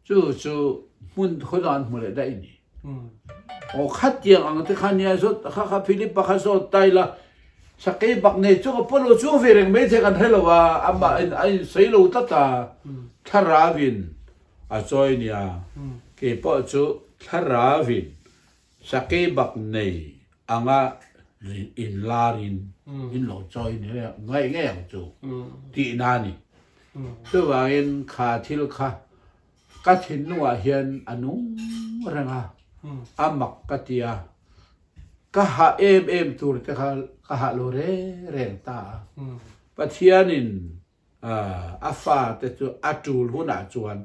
Chu chu hmun khaw an hmu leh daih ni. Aw khatiang ang te kha nia zawt kha kha Philip pakhat zawt ta ila sakei bak nei chu ka pawh lo chuang ve reng mai thei kan hre lo a, amah in a insawi lo tlat a, thlarauin a chawi nia. Keipawh chu thlarauin sakei bak nei anga inlarin in lo chawi ni ngaih ngei ang chu tihna a ni. Chuvangin kha thil kha ka thinlungah hian a nung reng a, a mak ka ti a, ka hah em em tur te kha ka hah lo reng reng ta a. Pathianin a fate chu a tul hunah chuan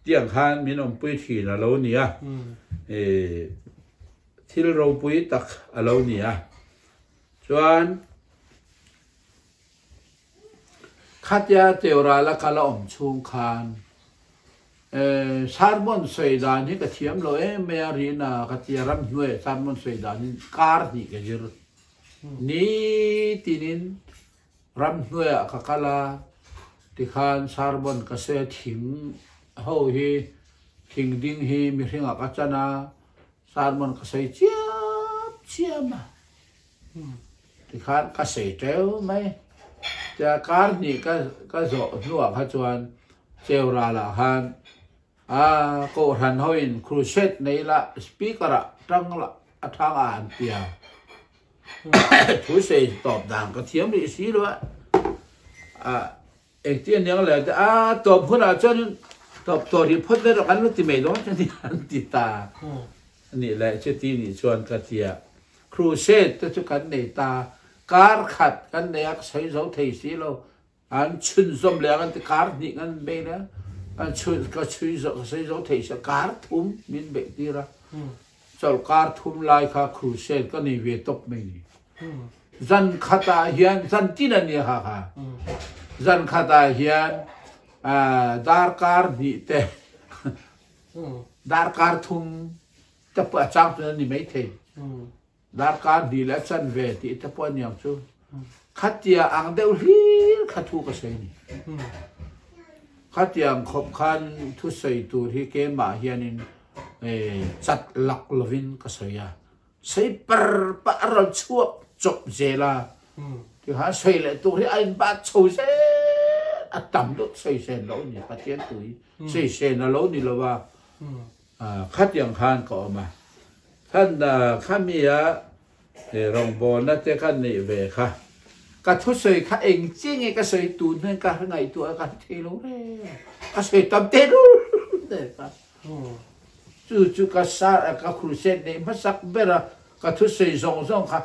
tiang khan min awmpui thin a lo ni a, thil ropui tak a lo ni a. Chuan Khatia Teorala kal a awm chhung khan sermon sawi dan hi ka thiam lo em mai a, Rina ka tia ramhnuai sermon sawi dan hi kar hnih ka zir. Nitinin ramhnuaiah ka kal a, tikhan sermon ka sawi a, thing ho hi thing ding hi mihringah ka chan a, sermon ka sawi chiam chiam a. Tikhan ka sei teuh mai. Tia kar hnih ka ka zawh hnuah kha chuan Cheural ah khan a Kohhran hoin crusade nei la speaker ah tang la a thang a an tia. Thu sei tawp dan ka thiam rih si lo a. A engtin aniang le a tawp hunah chuanin tawp tawh rih phawt mai rawh kan lo ti mai dawn chuan an ti ta. Anih leh chuti nih chuan ka tia. Crusade te chu kan nei ta, kar khat kan nei a, ka sawi zo thei si lo. An chhunzawm leh ang an ti, kar hnih kan bei leh a, an chhun ka chhui zo ka sawi zo thei si a, kar thum min beih tir a. Chawlh kar thum lai kha crusade ka nei ve tawp mai ni. Zan khatah hian zan tin a nia kha kha. Zan khatah hian darkar hnih te Darkar thum te pawh a chang tun a ni maithei. Darkar hnih leh a chanve tih te pawh a ni ang chu. Khatia ang deuh hlir kha thu ka sawi a ni. Khatiang khawp khan thusawi tur hi keimah hianin chat lak lovin ka sawi a. Sei par pah a rawn chhuak chawp zel a, tikhan sei leh tur hi a in bat chho zel a tam deuh sei sen lo ni Pathian tu hi sei sen a lo ni lo a, khatiang khan ka awm a, khan khami a rawngbawlna te ka neih ve kha ka thusawi kha eng chiah nge ka sawi tun hian ka ngaihtuah a ka hre thei lo reng ka sawi tam tehlul nen kha. Chu chu ka sar a ka crusade neih hmasak ber a, ka thusawi zawng zawng kha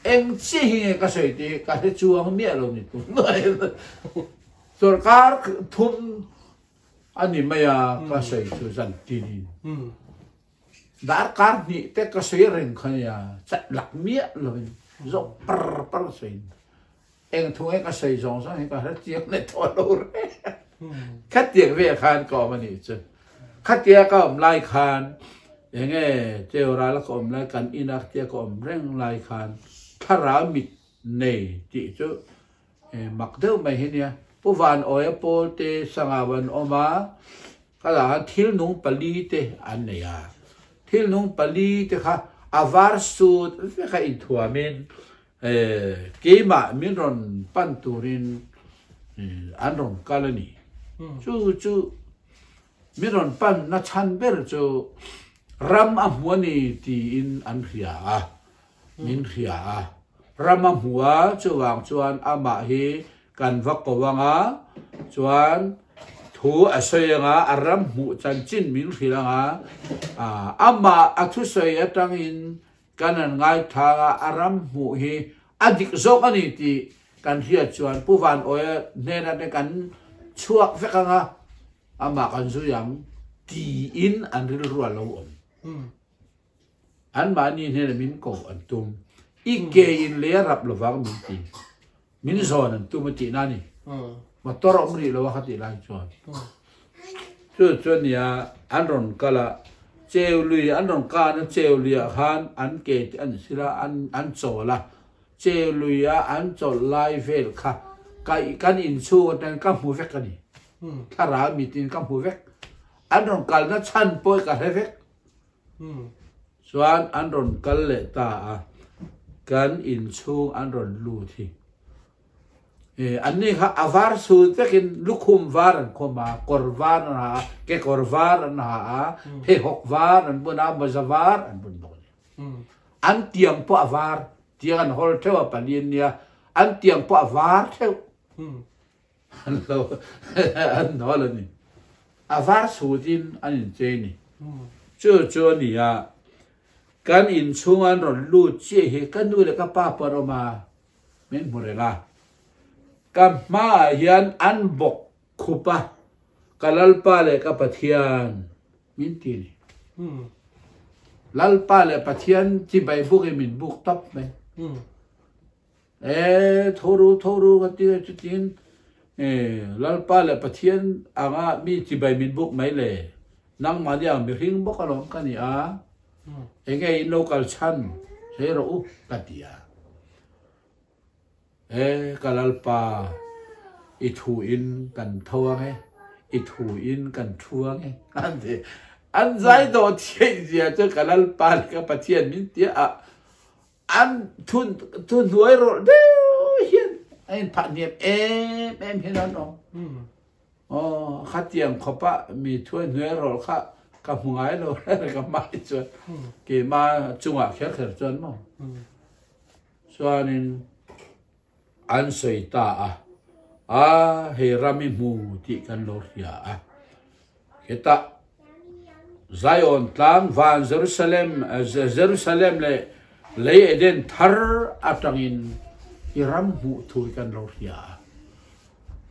eng chiah hi nge ka sawi tih hi ka hre chuang miah lo ni tun mai. Sorkar thum a ni mai a ka sawi chu zan tinin darkar hnih te ka sawi reng kha nia chat lak miah lovin zawk par par sawiin Eng thu nge ka sawi zawng zawng hi ka hre chiang leh tawh lo reng. Khatiang ve khan ka awm a nih chu. Khatia ka awm lai khan enge Cheural a ka awm lai kan ina khatia ka awm reng lai khan thlarau mit nei tih chu mak deuh mai hi nia. Pu Van Awia pawl te sangau an awm a, khalah khan thil nung pali te an nei a. Thil nung pali te kha a var sut vek a inthuamin Keimah min rawn pan turin an rawn kal a ni. Chu chu min rawn pan na chhan ber chu ram a hmu a ni tiin an hria a, min hria a. Ram a hmu a, chuvang chuan amah hi kan va ko ang a, chuan thu a sawi ang a, a ram hmuh chanchin min hrilh ang a, amah a thusawi atangin Kan an ngaithlang a, a ram hmuh hi a dik zawk a ni tih kan hriat chuan Pu Van Awia hnenah te kan chhuak vek ang a, amah kan zui ang tiin an rilru a lo awm. Anmahni hnenah min ko an tum. I ke in lei a rap lovang min ti. Min zawn an tum a tihna a ni. Motor a awm rih lo a kha tih lai chuan. Chu chu a nia an rawn kal a, cheu lui an rawn kan a, cheu luiah khan an ke te an sil a, an an chawl a. Cheu luia an chawlh lai vel kha ka kan inchhung atangin ka hmu vek a ni. Thlarau mitin ka hmu vek. An rawn kalna chhan pawh ka hre vek. Chuan an rawn kal leh ta a, kan inchhung an rawn lut hi. An ni kha a var sul vekin lukhum var an khawm a, kawr var an ha a, kekawr var an ha a, pheikhawk var an bun a, mawza var an bun bawk a ni. An tiang pawh a var, tiang an hawl theuh a pali an nia, an tiang pawh a var theuh. An lo an hawl a ni. A var sutin an inchei a ni. Chu chu a ni a, kan inchhung an rawn lut chiah hi ka nu leh ka pa pawh an awm a, min hmu reng a. Ka hmaah hian an bawk khup a, ka Lalpa leh ka Pathian min ti a ni. Lalpa leh Pathian chibai bukin min buk tawp mai. E, tho ru, tho ru ka ti a, chutin e, Lalpa leh Pathian anga mi chibai min buk mai le, nangmahni ang mihring bawk alawm ka ni a, enge in lo kal chhan sawi rawh u ka ti a. E, ka Lalpa, i thu in kan tho ang e, i thu in kan thu ang e, an ti. An zai dawh thiaih zia chu ka Lalpa leh ka Pathian min tia a, An thuhnuai rawlh deuh hian a inphah hniam em em hian an awm. Aw, khatiang khawpa mi thuhnuai rawlh kha ka hmu ngai lo ka hmai chuan keima chungah kher kher chuan maw. Chuanin an sawi ta a, a hei ram i hmu tih kan lo hria a, hetah. Zion tlang van Jerusalem Jerusalem le lei Eden thar atangin i ram hmuh thu hi kan lo hria a.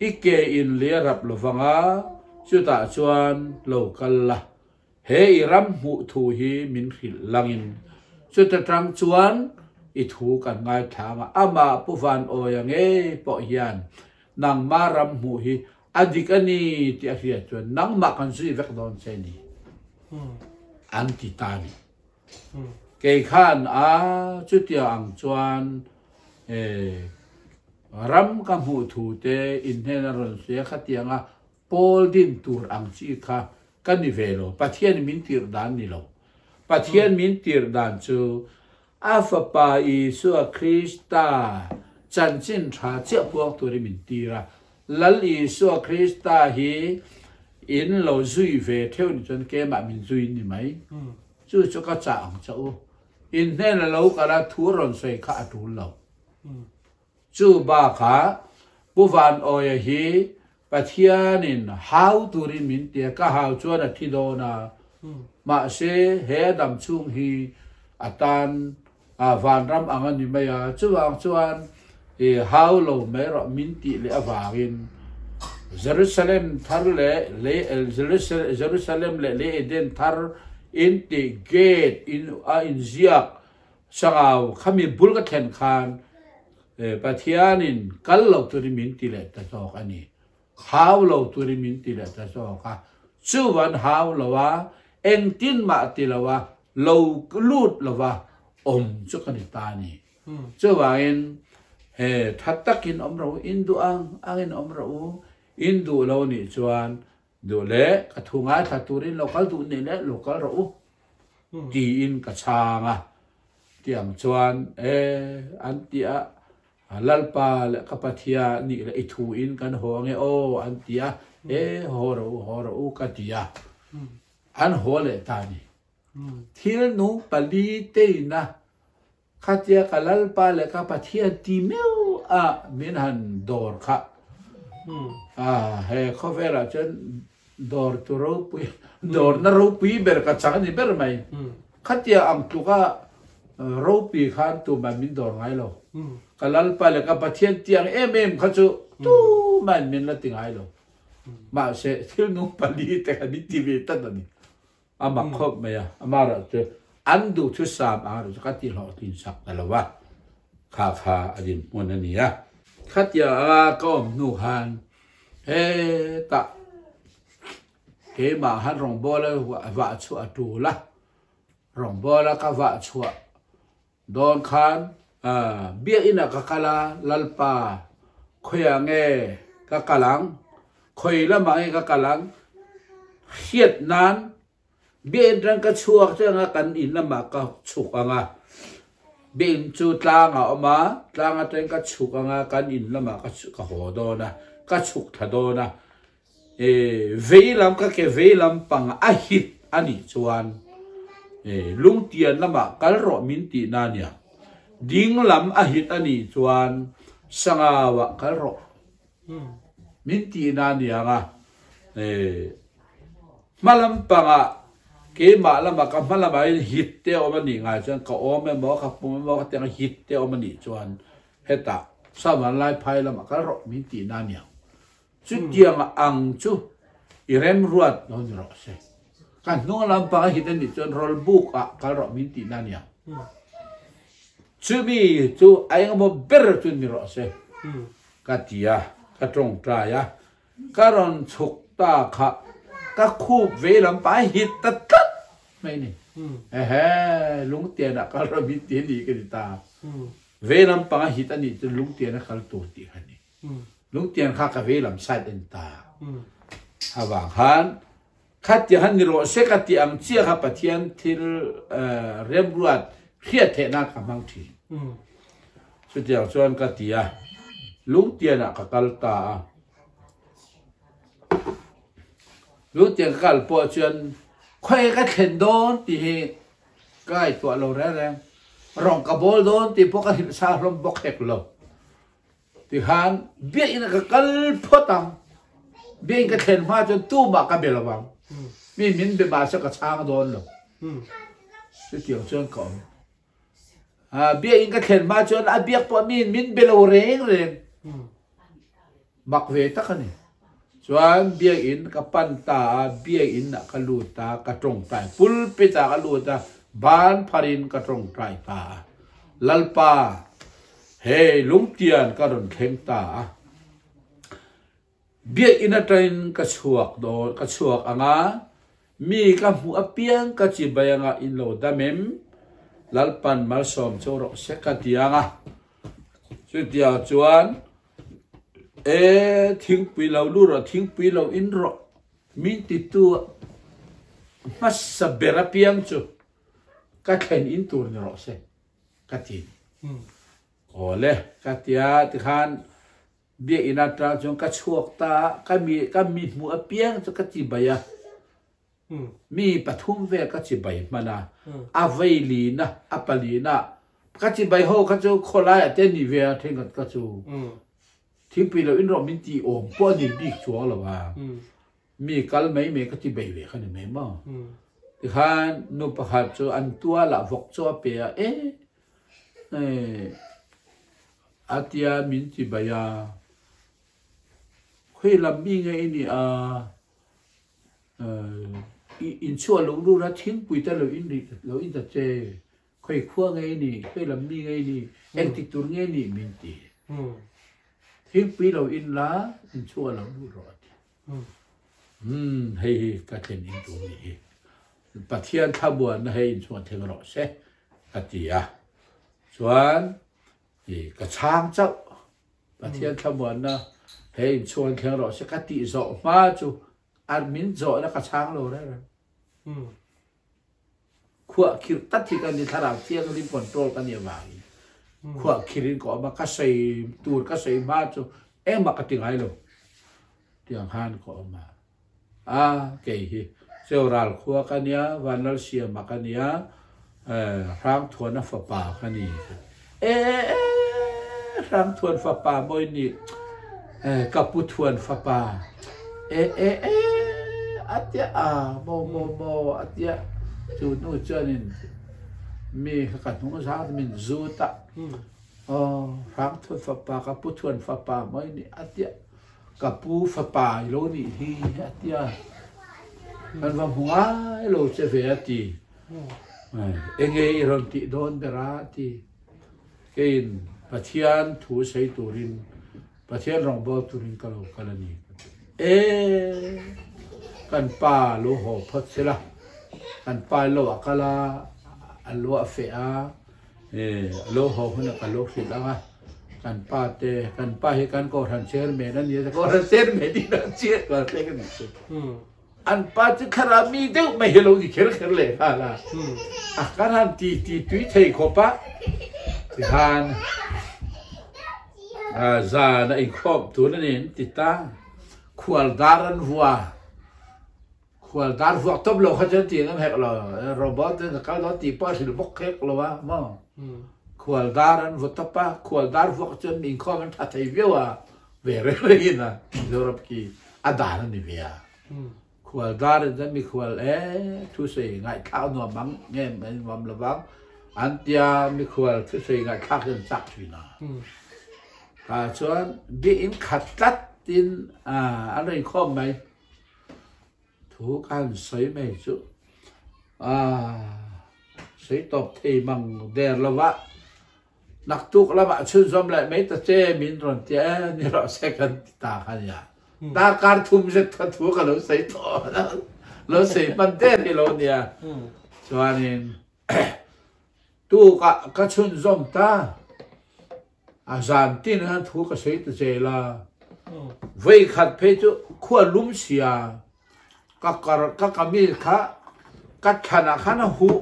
I ke in lei a rap lovanga chutah chuan lo kal la. He i ram hmuh thu hi min hrilh langin chuta tang chuan i thu kan ngaithla anga amah Pu Van Awia ngei pawh hian nangmah ram hmuh hi a dik a ni tih a hriat chuan nangmah kan zui vek dawn che ni an ti ta ni. Kei khan a chutia ang chuan ram ka hmuh thu te inhnen a rawn sawi a khatianga Pawl din tur ang chi kha ka ni ve lo. Pathian min tirh dan ni lo. Pathian min tirh dan chu a Fapa Isua Krista chanchin tha chiah puang turin min tir a. Lal Isua Krista hi in lo zui ve theuh ni chuan keimah min zui ni mai. Chu chu ka chah ang che u. In hnena lo kal a thu rawn sawi kha a tul lo. Chu bakah Pu Van Awia hi Pathianin hau turin min ti a, ka hau chuan a thi dawn a, mahse he a dam chhung hi a tan vanram ang a ni mai a, chuvang chuan i hau lo mai rawh min tih leh avangin Jerusalem thar leh lei Jerusalem leh lei Eden thar in tih gate in a inziak Sangau khami bul ka thlen khan Pathianin kal lo turin min ti leh ta zawk a ni. Hau lo turin min ti leh ta zawk a. Chuvan hau lo a, engtin mah ti lo a, lo lut lo va awm chu ka ni ta a ni. Chuvangin he tha takin awm rawh u, in duh ang angin awm rawh u, in duh lo nih chuan Duh leh ka thu ngaithla turin lo kal duh nih leh lo kal rawh u tiin ka chhang a. Tiang chuan e an ti a, Lalpa leh ka Pathia nih leh i thu in kan haw ange aw an ti a, e haw rawh u haw rawh u ka ti a, an haw leh ta a ni. Thil nung pali teina Khatia ka Lalpa leh ka Pathian ti meuh a min han dawr kha a he khawvelah chuan dawr tu ropui dawrna ropui ber ka chang a ni ber mai. Khatia ang tluka ropui khan tumah min dawr ngai lo. Ka Lalpa leh ka Pathian ti ang em em kha chu tumah in min la ti ngai lo. Mahse thil nung pali te kha min ti ve tlat a ni. A mak khawp mai a, amaherawh chu an duhthusam ang erawh chu ka tihlawhtlin sak ta lo a, kha kha a dinhmun a ni a. Khatia a ka awm hnu khan hetah keimah han rawngbawla vah chhuah a tul a, rawngbawla ka vah chhuah Dawn khan biakinn ah ka kal a, Lalpa, khawiah nge ka kal ang? Khawi lamah nge ka kal ang? Hriat nan biakinn atang ka chhuak che anga kan in lamah ka chhuk ang a, biakinn chu tlang a awm a, tlang atangin ka chhuk ang a, kan in lamah ka haw dawn a, ka chhuk thla dawn a, Vei lam ka ke vei lam pang a hit a nih chuan lungtian lamah kal rawh min tih na nia. Ding lam a hit a nih chuan sangauah kal rawh min tih na nia nga. Hma lam pangah keimah lamah ka hma lamah hian hit te a awm a nih ngai chuan ka awm emaw ka pum emaw ka tiang hit te a awm a nih chuan hetah Savanlai phai lamah kal rawh min tih na nia. Chutiang ang chu i remruat lo ni rawh se. Ka hnung lampang a hit a nih chuan rawl buk ah kal rawh min tihna a nia. Chumi chu a engemaw ber chu ni rawh se ka ti a, ka tawngtai a, ka rawn chhuk ta kha ka khup vei lampang a hit ta tlat mai ni. Ehe, lungtian ah kal rawh min ti a ni ka ti ta. Vei lampang a hit a nih chuan lungtian a kal tur tih kha a ni. Lungtian kha ka veilam side en ta. Avang khan khatia han ni rawh se ka ti ang chiah kha Pathian thil remruat hriat theih nan ka hmang thin. Chutiang chuan ka ti a, Lungtian ah ka kal ta a. Lungtian ka kal pawh chuan khawi ka thlen dawn tih hi ka ngaihtuah lo reng reng. Rawng ka bawl dawn tih pawh ka hrilh sa hlawm bawk hek lo. Tikhan biakinn ah ka kal phawt ang. Biakinn ka thlen hma chuan tumah ka be lo ang. Mi min be mah se ka chhang dawn lo. Chutiang chuan ka awm. Biakinn ka thlen hma chuan a biak pawh mi in min be lo reng reng. Mak ve tak a ni. Chuan biakinn ka pan ta a, biakinn ah ka lut a, ka tawngtai. Pulpit ah ka lut a, ban pharin ka tawngtai ta a. Lalpa, hei lungtian ka rawn thleng ta a. Biakinn atangin ka chhuak dawn, ka chhuak ang a, mi ka hmuh apiang ka chibai anga in lo dam em? Lalpan malsawm cho rawh se ka ti ang a. Chutiang chuan, E, thingpui lo lu rawh, thingpui lo in rawh, min titu hmasa ber apiang chu ka thlen in tur ni rawh se, ka ti. Awle, ka tia tikhan Biakinn atang chuan ka chhuak ta a, ka mi ka mi hmuh apiang chu ka chibai a, mi pathum vel ka chibai hman a, a veilina, a palina, ka chibai ho kha chu khawlaiah te ni ve a thenkhat kha chu thingpui lo in rawh min tih awm pawh a ni bik chuang lo a, mi kal mai mai ka chibai ve kha ni mai maw. Tikhan nu pakhat chu an tualah vawk chu a pe a, e A tia min ti bai a, Khawi lam mi nge i nih a, i inchhuah loh lut a thingpui te lo in rih lo in ta che, khawi khua nge i nih, khawi lam mi nge i nih, engtik tur nge i nih min ti. Thingpui lo in la, inchhuah loh lut rawh a ti. Umm hei hi ka thlen in tur nih hi. Pathian thlamuanna hei inchhuah thleng rawh se ka ti a. Chuan I ka chhang chauh. Pathian thlamuanna he inchhuang thleng rawh se ka tih zawh hma chu a min zawhna ka chhang lo reng reng. Khuah khirh tak hi ka ni thlarau thianghlim control ka nih avangin khuah khirhin ka awm a, ka sawi tur ka sawi hma chu engmah ka ti ngai lo tiang khan ka awm a. A, kei hi Cheural khua ka nia, Vanlalsiama ka nia, Hrangthuana fapa ka ni. E, Hrangthuan fapa maw i nih? Ka pu Thuan fapa. E, e, e, a tia a, maw, maw, maw, a tia. Chu hnu chuanin mi kha ka hnung zang min zut a. Aw, Hrangthuan fapa, ka pu Thuan fapa maw i nih? A tia. Ka pu fapa i lo nih hi a ti a, kan va hmu ngai lo che ve a ti. Enge i rawn tih dawn ber a ti. Keiin Pathian thu sawi turin, Pathian rawngbâwl turin ka lo kal a ni ka ti. E, kan pa lo haw phawt sela, kan pa lo a kal a, a lo a feh a, E, a lo haw hunah ka lo hrilh ang a, kan pa te, kan pa hi kan Kohhran chairman a nia, Kohhran chairman in a chiah ka thleng a nih chu. An pa chu thlarau mi deuh mai hi lo ni kher kher leh nghal a, a kan han ti ti tui thei khawp a, tikhan zan a inkhawm tur a ni an ti ta, khual dar an vua. Khual dar vuak tawp lo kha chuan ti ngam hek lo. Robot in a kal dawn tih pawh a hrilh bawk hek lo a maw. Khual dar an vaw tawp a, khual dar vuak chuan mi inkhawm an tha thei viau a, ve reng reng in a Mizoram khi a dan a ni ve a. Khual dar in chuan mikhual e thusawi ngaihthlak nuam ang nge nuam lovang an tia mikhual thusawi ngaihthlak hi an chak thin a. Tah chuan biakinn khat tlat in an rawn inkhawm mai. Thu ka han sawi mai chu a sawi tawp thei mang der lo va, naktuk lamah chhunzawm leh mai ta che min rawn ti a, ni rawh se kan ti ta kha nia. Darkar thum zet kha thu ka lo sawi tawh lo sawi hman der hi lo nia. Chuanin tukah ka chhunzawm ta. A zan tin khan thu ka sawi ta zel a, vei khat phei chu khua lum sia, ka kar ka kamis kha ka thlan ah khan a huh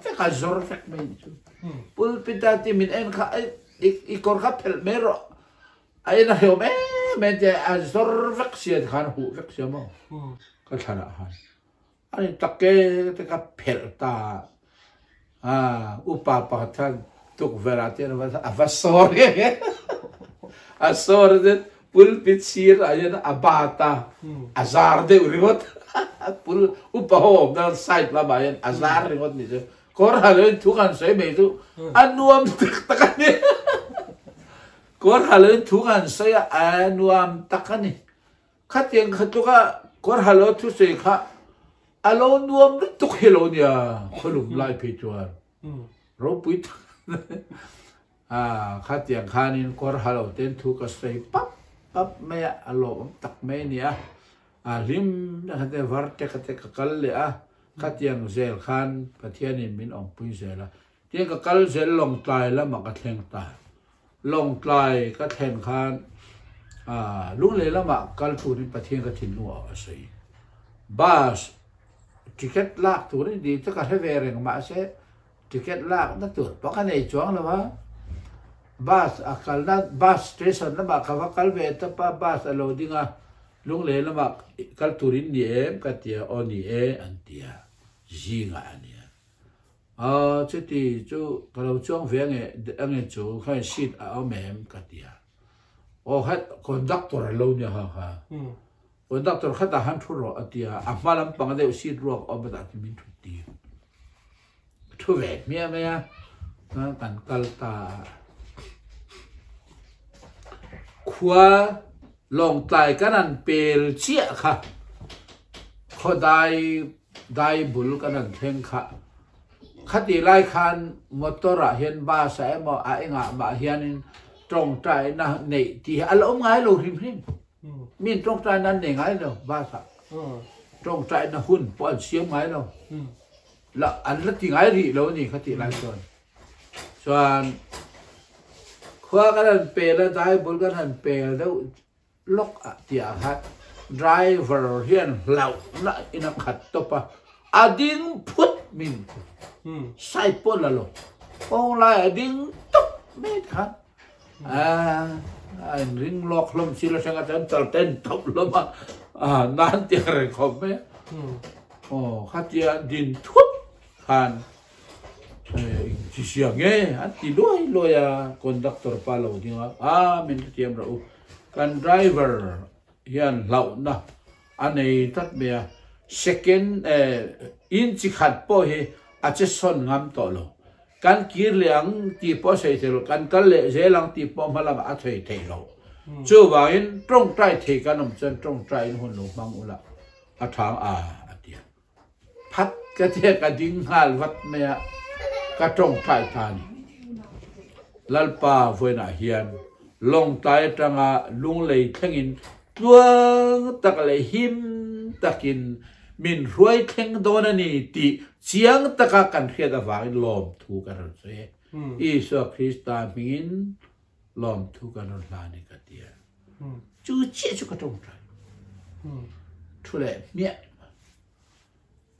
vek a zawr vek mai ni chu. Pulpit a ti min en kha i kawr kha phelh mai rawh a en a hlawm em em tia a zawr vek sia tikhan a huh vek sia maw ka thlan ah khan. A ni tak e te ka phelh ta a, upa pakhat khan tukverh ah tian a va sawr nge nge a sawr in pulpit sir ah hian a bat a, a zar deuh ringawt. Pul upa ho awmna side lamah hian a zar ringawt ni chu. Kawr ha loin thu kan sawi mai chu a nuam tak tak a ni. Kawr ha loin thu kan sawi a, a nuam tak a ni. Khatiang kha tluka kawr ha lo thu sawi kha a lo nuam lutuk hi lo nia khawlum lai phei chuan ropui tak a khatiang khanin kawr ha lo ten thu ka sawi pap pap mai a, a lawmawm tak mai a ni a. A hlim na kha te var te kha te ka kal leh a, khatiang zel khan Pathianin min awmpui zel a. Tin ka kal zel Lawngtlai lamah ka thleng ta. Lawngtlai ka thlen khan Lunglei lamah kal turin Pathian ka thinlung a sawi. Bus ticket lak turin ni te ka hre ve reng mahse ticket lak na tur pawh ka nei chuang lo a. Bus a kalna bus station lamah ka va kal ve tawp a, bus a lo ding a, Lunglei lamah kal turin ni em ka ti a, aw ni e an ti a, zingah a nia. Aw chuti chu ka lo chuang ve ange ange chu khain seat a awm em ka ti a, aw kha conductor a lo nia kha kha, conductor khatah han thu rawh a ti a, a hma lampang deuh seat ruak a awm a tah chuan min thut tir. Thu ve hmiah mai a, chuan kan kal ta a. Khua Lawngtlai kan han pel chiah kha, khaw dai dai bul kan han thleng kha. Khati lai khan motor ah hian bus ah emaw a engah mah hianin tawngtaina neih tih hi a la awm ngai lo hrim hrim. Min tawngtaina an nei ngai lo bus ah. Tawngtaina hun pawh an siam ngai lo. La an la ti ngai rih lo a ni kha tih lai chuan. Chuan khua kan han pel a, dai bul kan han pel deuh lawk ah tih ah khan driver hian hlauhna in a khat tawp a, a ding phut min side pawh la lo, kawng lai a ding tawp mai te khan a inring lawk hlawm si lo hreng a chuan chal ten tawp hlawm a, nan tiang reng khawp mai a. Aw khatia din thut khan chi sia nge an ti luai luai a, conductor pa lo ding a, a min hrethiam rawh u, kan driver hian hlauhna a nei tlat mai a, second in chi khat pawh hi a che sawn ngam tawh lo, kan kir leh ang tih pawh a sawi thei lo, kan kal leh zel ang tih pawh hma lamah a sawi thei lo, chuvangin tawngtai thei kan awm chuan tawngtaiin hun lo hmang ula a tha ang a a ti a. Phat ka tia ka ding nghal vat mai a, ka tawngtai ta a ni. Lalpa vawiinah hian Lawngtlai atanga Lunglei thlengin tluang tak leh him takin min hruai thleng dawn a ni tih chiang taka kan hriat avangin lawmthu kan rawn sawi e. Isua Krista hmingin lawmthu kan rawn hlan e ka ti a. Chu chiah chu ka tawngtai. Thu leh hmiah.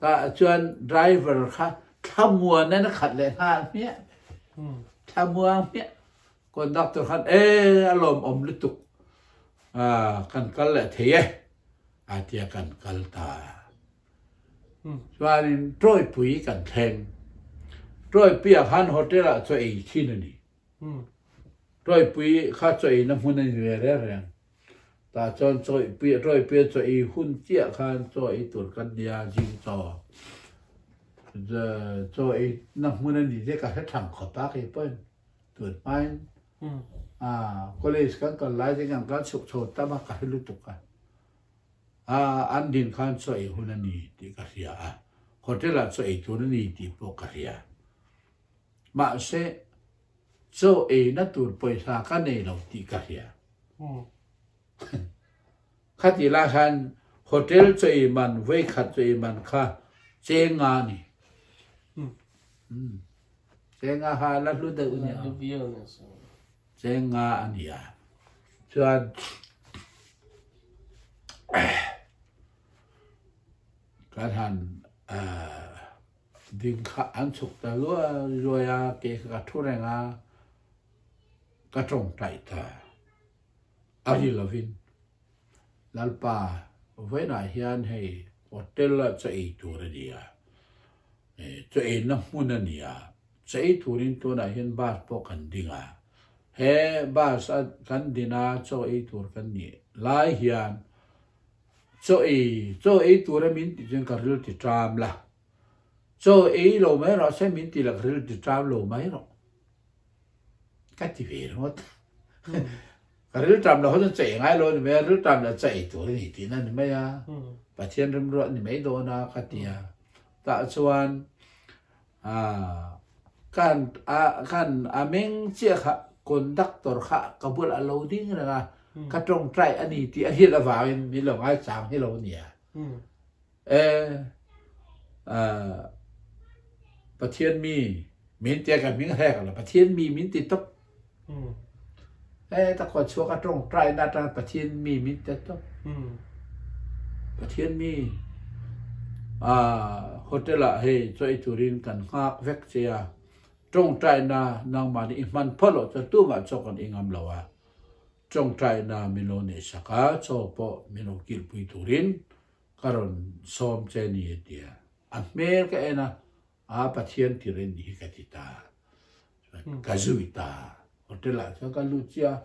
Tah chuan driver kha thlamuan in a khat leh nghal hmiah. Thlamuang hmiah. Conductor khan e a lawmawm lutuk. Kan kal leh thei e. A tia kan kal ta. Chuanin Tawipui kan thleng. Tawipui ah khan hotel ah chaw ei thin a ni. Tawipui kha chaw eina hmun a ni ve reng reng. Tah chuan chawihpui tawipui a chaw ei hun chiah khan chaw ei tur kan nia zing chaw chaw ei na hmun a ni te ka hre thang khawp a kei pawhin tun hmain a college kan kal lai te kan kal chhuk chho tam a ka hre lutuk a a an din khan chaw ei hun a ni tih ka hria a hotel ah chaw ei tur a ni tih pawh ka hria. Mahse, chaw eina tur pawisa ka nei lo tih ka hria. Khatih lai khan hotel chaw ei man, vawikhat chaw ei man kha cheng nga a ni. Cheng nga kha la hlu deuh nia. Cheng nga a ni a. Chuan kan han Ding kha an chhuk ta luai luai a, kei kha ka thu reng a, ka tawngtaih ta a ri lovin Lalpa vawiinah hian hei hotel ah chaw ei tur a ni a, chaw eina hmun a ni a, chaw ei turin tunah hian bus pawh kan ding a, he bus a kan din a chaw ei tur kan nih lai hian. Chaw ei, chaw ei tura min tih chuan ka ril ti ṭam la. Chaw ei lo mai rawh se min ti la ka ril ti ṭam lo mai rawh. Ka ti ve ringawt. Ka ril ṭam lo ho chuan chaw ei ngai lo a ni mai a, ril ṭam leh chaw ei tur a ni tihna a ni mai a. Pathian rimruat a ni mai dawn a ka ti a. Tah chuan Kan kan a meng chiah kha conductor kha ka bulah a lo ding reng a, ka tawngtai a ni tih a hriat avangin min lo ngaichang hi lo nia. E Pathian mi min tia ka hming hrek lo, Pathian mi min ti tawp. E ta khaw chhuak a tawngtai na atang Pathian mi min ti tawp. Pathian mi a hotel ah hei chaw ei turin kan nghak vek che a, tawngtai na nangmah nih i hman phawt loh chuan tumah chaw kan i ngam lo a, tawngtai na min lo neih sak a, chaw pawh min lo kilhpui turin ka rawn sawm che ni a ti a, a hmel ka en a, A Pathian tir in hi ka ti ta. Chuan ka zui ta. Hotel ah chuan ka lut chiah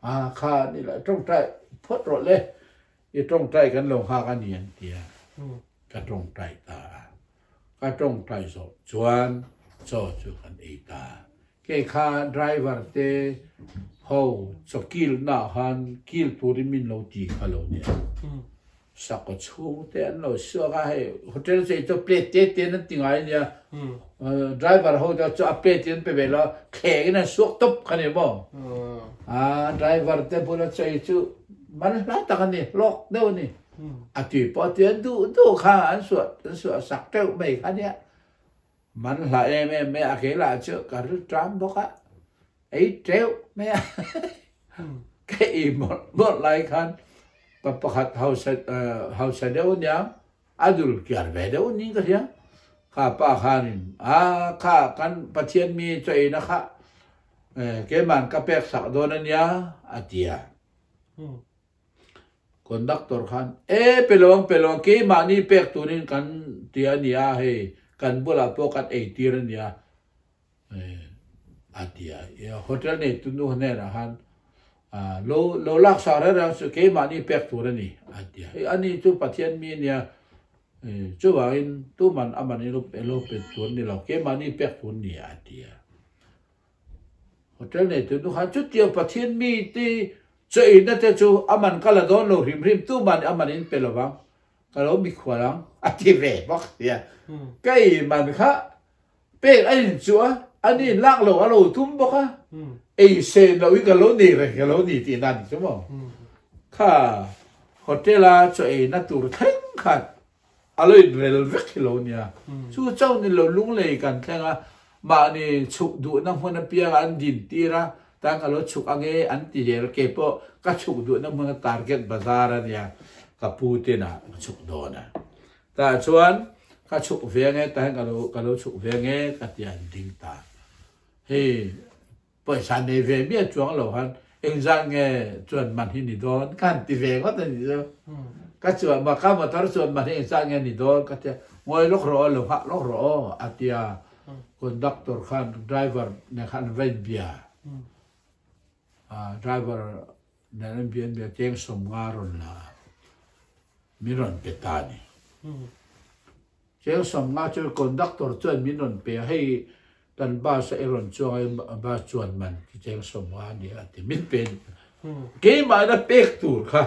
a. A kha ni la tawngtai phawt rawh le. I tawngtai kan lo nghak a ni an ti a. Ka tawngtai ta a. Ka tawngtai zawh chuan chaw chu kan ei ta. Kei kha driver te ho chaw kil na khan kil turin min lo ti kha lo nia. Sakhaw chhung te an lo suak a, hei hotel chei chu plate te te an ti ngai ania, driver ho te chu a plate in an pe ve lo, thleng in an suak tawp kha ni maw? A driver te bula chei chu man hla tak a ni, hlawk deuh a ni. A tui pawh tui an duh duh kha an suah an suah sak teuh mai kha nia. Man hla em em mai a, kei lah chu ka ri ṭam bawk a, ei teuh mai a. Ka ei mawlh mawlh lai khan pa pakhat hausa hausa deuh ania, a dul kiar ve deuh niin ka hria. Kha pa khanin a kha kan Pathian mi chaw eina kha keiman ka pek sak dawn ania a ti a. Conductor khan, E, pe lo ang, pe lo ang, keimahni pek turin kan ti a nia, hei kan bulah pawh kan ei tir a nia, a ti a. Hotel neitu nu hnenah khan, Lo, lo lak sa reng reng chu keimahni pek tur a ni, a ti a. Hei ani chu Pathian mi a nia, chuvangin tuman a man ilo pe tur a ni lo, keimahni pek tur a ni, a ti a. Hotel neitu nu khan chutiang Pathian mi te chaw eina te chu a man ka la dawn lo hrim hrim, tuman a man in pe lo vang, ka lo mikhual ang a ti ve bawk sia. Ka ei man kha pek a in chu a, ani in lak lo a lo tum bawk a, ei sen loh hi ka lo nei reng ka lo ni tih na ni chu maw. Kha hotel a chaw eina tur thleng khan A lo inrel vek hi lo nia. Chu chauh ni lo lunglei kan thleng a, mahni chhuk duhna hmun apianga an din tir a, tan ka lo chhuk ange an ti zel. Kei pawh ka chhuk duhna hmun a target bazar a nia, ka pu tinah ka chhuk dawn a. Tah chuan ka chhuk ve ange, tah hian ka lo ka lo chhuk ve ange ka ti a, an ding ta. Hei. Pawisa nei ve miah chuang lo khan engzah nge chuan man hi ni dawn ka han ti ve ngawt a nih chu. Ka chuan ma ka motor chuan man hi engzah nge ni dawn ka tia ngawi lawk rawh aw lo nghah lawk rawh aw a tia conductor khan driver nen khan an va inbia a driver nen an bia an bia cheng 50 rawn la a min rawn pe ta a ni. Cheng 50 chu conductor chuan min rawn pe a hei Kan bus a i rawn chuang a, bus chuan man chu cheng 50 a ni a ti min pe keimah in a pek tur kha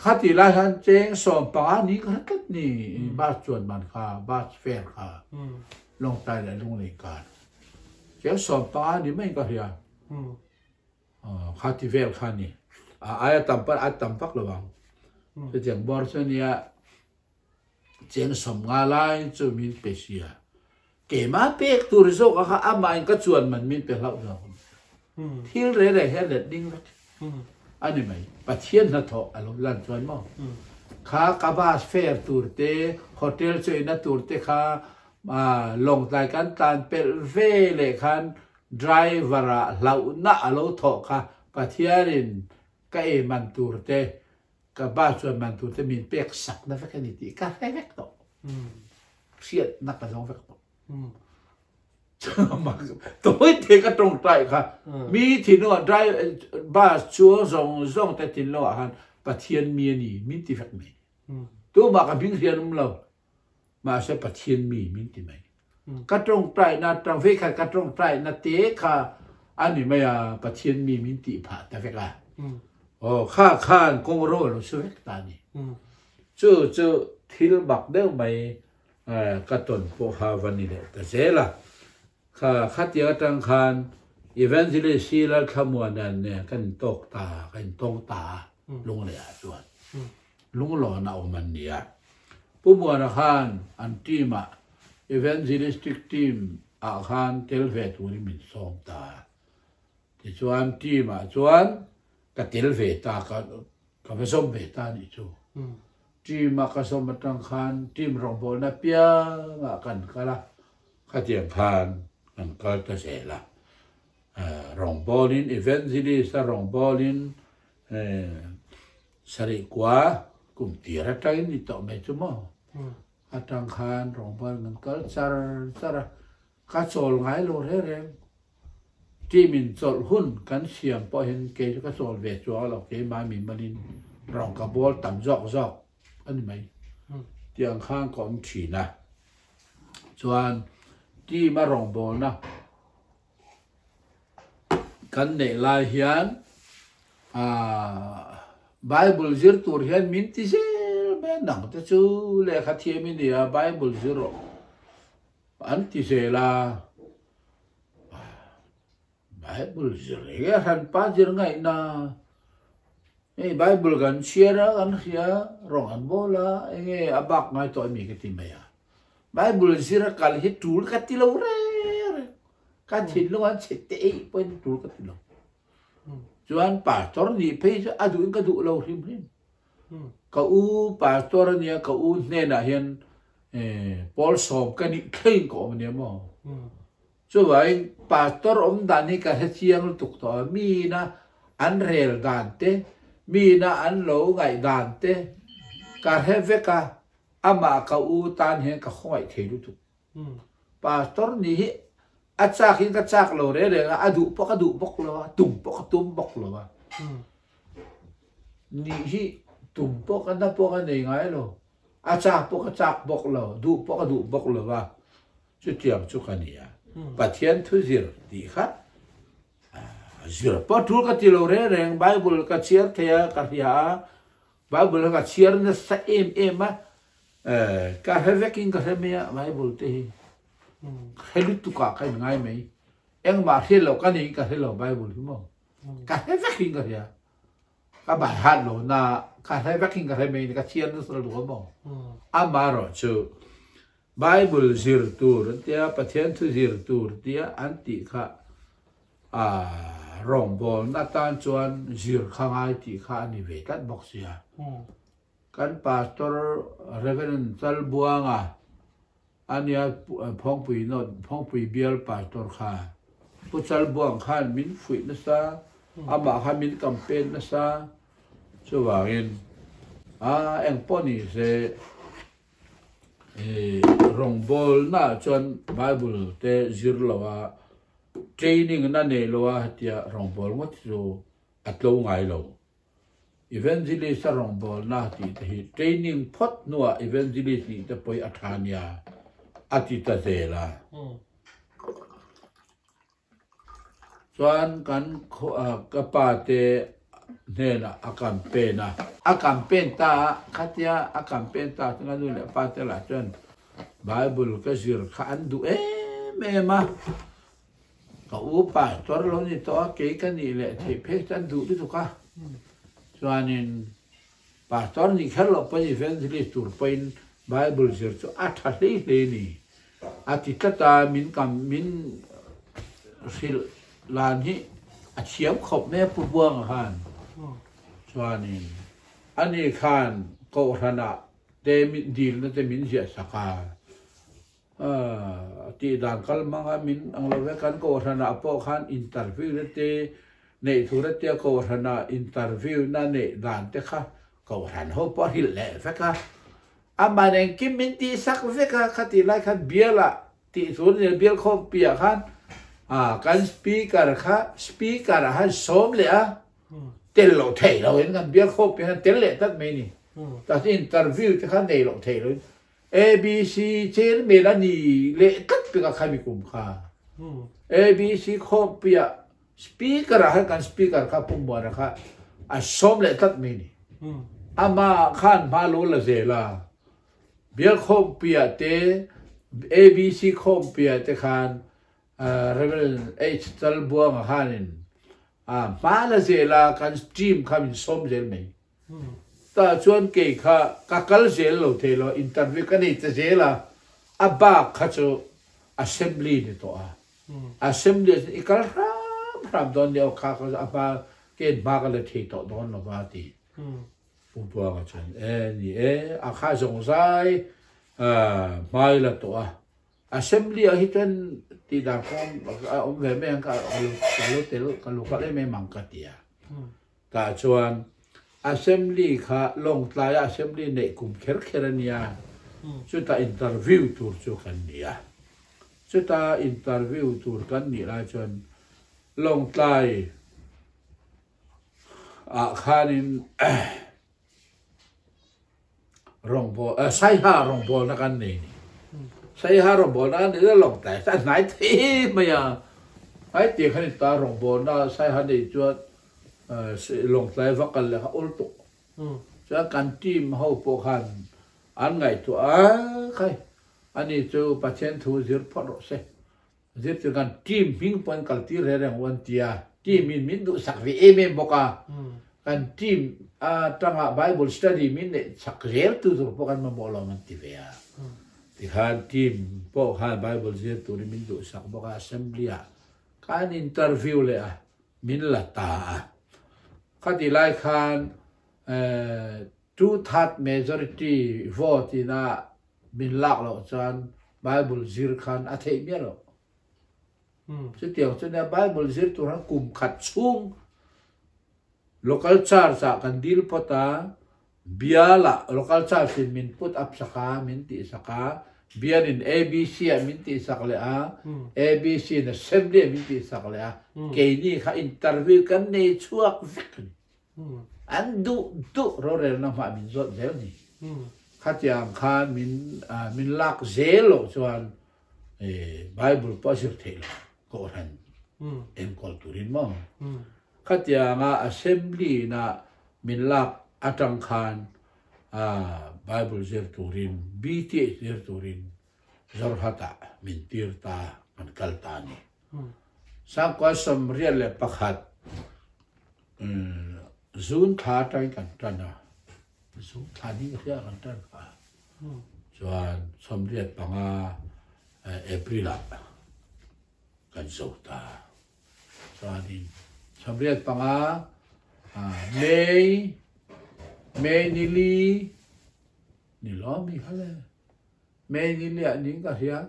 kha ti lai khan cheng 15 ni ka hre tlat ni bus chuan man kha bus fare kha Lawngtlai leh Lunglei kar cheng 15 ni mai ka hria kha ti vel kha ni a aia tam pawh a tam vak lo ang chutiang bawr chu ania Cheng 50 lai chu min pe sia. Keimah pek tur zawk a kha amah in ka chuan man min pe hlauh zawk. Thil re re hian let ding vek a ni mai. Pathian hnathawh a lo lan chuan maw. Kha ka bus fare tur te, hotel chawiina tur te kha Lawngtlai kan tlan pelh ve leh khan driver ah hlauhna a lo thawh kha Pathianin ka ei man tur te Ka ba chuan man tur te min pek sak na vek a ni tih ka hre vek tawh. Hriatna ka zawng vek tawh. Tawi te ka tawngtai kha mi thinlungah drive bus chuang zawng zawng te thinlungah khan. Pathian mi a ni min ti vek mai. Tumah ka hming hrian um lo. Mahse Pathian mi min ti mai. Ka tawngtaina tang veikhat ka tawngtaina te kha a ni mai a, Pathian mi min tih phah ta vek a. Aw kha khan kawng ro a lo su vek ta a ni. Chu chu thil mak deuh mai ka tawn pawh kha va ni leh ta zel a. Kha khatiang atang khan Evangelist hi Lalthlamuana nen kan intawk ta, kan intawng ta a, Lunglei ah chuan. Lunglawn a awm an ni a. Pu Muana khan an team ah, Evangelistic team ah khan tel ve turin min sawm ta a. Tichuan team ah chuan ka tel ve ta, ka ka va zawm ve ta a nih chu. Team a ka zawm atang khan team rawngbawlna piangah kan kal a, Khatiang khan kan kal ta zel a, rawngbawlin evangelist a rawngbawlin sarih kua kum tir atangin ni tawh mai chu maw atang khan rawngbawlin kan kal char char a, ka chawl ngai lo reng reng team in chawlh hun kan siam pawhin kei chu ka chawl ve chuang lo keimah mi malin rawng ka bawl tam zawk zawk a ni mai tiang khan ka awm thin a. Chuan team a rawngbawlna kan neih lai hian aah Bible zir tur hian min ti zel mai a, nang te chu lehkha thiam i nia Bible zir rawh an ti zel a. Bible zir enge hranpa zir ngaihna hei Bible kan chhiar a kan hria rawng an bawl a enge a bak ngai tawh ami ka ti mai a Bible zir a kal hi tul ka ti lo reng reng ka thinlung an chhe te eih pawhin tul ka ti lo chuan pastor nih phei chu a duhin ka duh lo hrim hrim ka u pastor ania ka u hnenah hian pawl sawm ka nih thleng ka awm ania maw Chuvangin pastor awm dan hi ka hre chiang lutuk tawh a, miina an rel dan te, miina an lo ngaih dan te ka hre vek a, amah ka u tan hian ka khawngaih thei lutuk. Pastor nih hi a chak in ka chak lo reng reng a, a duh pawh ka duh bawk lo a, tum pawh ka tum bawk lo a. Nih hi tum pawh ka na pawh ka nei ngai lo, a chak pawh ka chak bawk lo, duh pawh ka duh bawk lo a. Chutiang chu ka ni a, Pathian thu zir tih kha zir pawh tul ka ti lo reng reng, Bible ka chhiar thei a, ka hria a, Bible kha ka chhiar nasa em em a, ka hre vekin ka hre mai a Bible te hi, ka hre lutuk ah ka inngai mai, engmah hriat loh ka niin ka hre lo Bible hi maw, ka hre vekin ka hria, ka bai hat lo na ka hre vekin ka hre mai ni, ka chhiar nasa lutuk a maw, amaherawhchu Bible zir tur an tia, Pathian thu zir tur tia an tih kha a rawngbawlna atan chuan zir kha ngai tih kha a ni ve tlat bawk sia. Kan Pastor Rev. Chalbuanga a nia Phawngpui North Phawngpui bial Pastor kha Pu Chalbuang khan min fuih nasa, amah kha min campaign nasa, chuvangin a engpawh ni se Rawngbawlnaah chuan Bible te zir lo a, training na nei lo a hetia rawngbâwl ngawt hi chu a tlo ngai lo. Evangelist a rawngbâwlna tih te hi training phawt hnuah evangelist nih te pawh hi a tha nia a ti ta zel a. Chuan kan ka pa te hnenah a campaign a. A campaign ta a, khatia a campaign ta chuan ka nu leh pa te lah chuan Bible ka zir kha an duh em em a, ka u pastor lo ni tawh a, kei ka nih leh theih phei chu an duh lutuk a, chuanin Pastor nih kher loh pawn evangelist tur pawhin Bible zir chu a tha hlei hlei a ni. A ti tlat a, min kam min hrilh lan hi a thiam khawp mai a Pu Buanga khan. Chuanin ani khan Kohhranah te min dilna te min ziah sak a, tih dan kal hmang a min ang lo ve, kan Kohhranah pawh khan interview na te neih tur a tia Kohhranah interview na neih dan te kha Kohhran ho pawh a hrilh leh vek a, amah engkim min tih sak vek a, khatih lai khan bialah tih tur a ni a, bial khawmpi ah khan kan speaker kha speaker ah khan sawm leh a. Tel loh theih lo in kan bial khawp pian an tel leh tlat mai ni. Ta chu interview te kha nei loh theih lo in ABC chairman a ni leh tlat pek a khami kum kha. ABC khawmpuia speaker ah khan kan speaker kha Pu Muana kha a sawm leh tlat mai ni. Amah khan hma lo la zel a. Bial khawmpuia te ABC khawmpuia te khan Rev. H. Chalbuanga khanin hma la zel a kan team kha min sawm zel mai. Tah chuan kei kha ka kal zel lo thei lo, interview ka nei ta zel a, a bak kha chu assembly ni tawh a. Assembly ah chuan i kal hram hram dawn nia aw kha kha chu a hma ken hma ka la thei tawh dawn lo va ti. Pu Buanga chuan e ni e, a kha zawng zai hmai la tawh a. Assembly ah hi chuan tih dan kawng a awm ve mai ang ka lo tel ka lo kal em em ang ka ti a. Tah chuan Assembly kha Lawngtlai ah Assembly neih kum kher kher a nia, chutah interview tur chu kan ni a. Chuta interview tur kan nih lai chuan Lawngtlai ah khanin Rawngbawl, Saiha rawngbawlna kan nei ni. Saiha rawngbawlna kan nei a Lawngtlai chu a hnai thei mai a. Hnai tih khan in ta rawngbawlna Saiha nei chuan Lawngtlai va kal leh kha ul tuk. Chuan kan team ho pawh khan an ngaihtuah a, khai ani chu Pathian thu zir phawt rawh se. Zirtir kan team hming pawh an kaltir reng reng u an ti a, team in min duhsak ve em em bawk a, kan team atanga Bible study min neih chak zel tu tur pawh kan mamawh lo an ti ve a. Tikhan team pawh khan Bible zir turin min duhsak bawk a, assembly ah kan interview leh a, min la ta a. Khati lai khan two third majority vote ina Min lak loh chuan Bible zir khan a theih miah loh. Chutiang chu nia Bible zir tur khan kum khat chhung local church ah kan dil phawt a, bial ah local church in min put up sak a, min tih sak a, bial in ABC ah min tih sak leh a, ABC in assembly ah min tih sak leh a, keini kha interview kan nei chhuak vek a ni. An duh duh rorelna hmah min zawt zel ni. Khatiang khan min min lak zel loh chuan Bible pawh a zir theih lo Kohhran enkawl turin maw. Khatianga assembly ina min lak atang khan Bible zir turin BTH zir turin Zorhat-ah min tir ta kan kal ta a ni. 1991 June thla atangin kan tan a, June thla ni ka hria kan tan kha. Chuan 85 April-ah kan zo ta. Chuanin 85 May May nili ni lo mi kha le. May ni liah ning ka hria.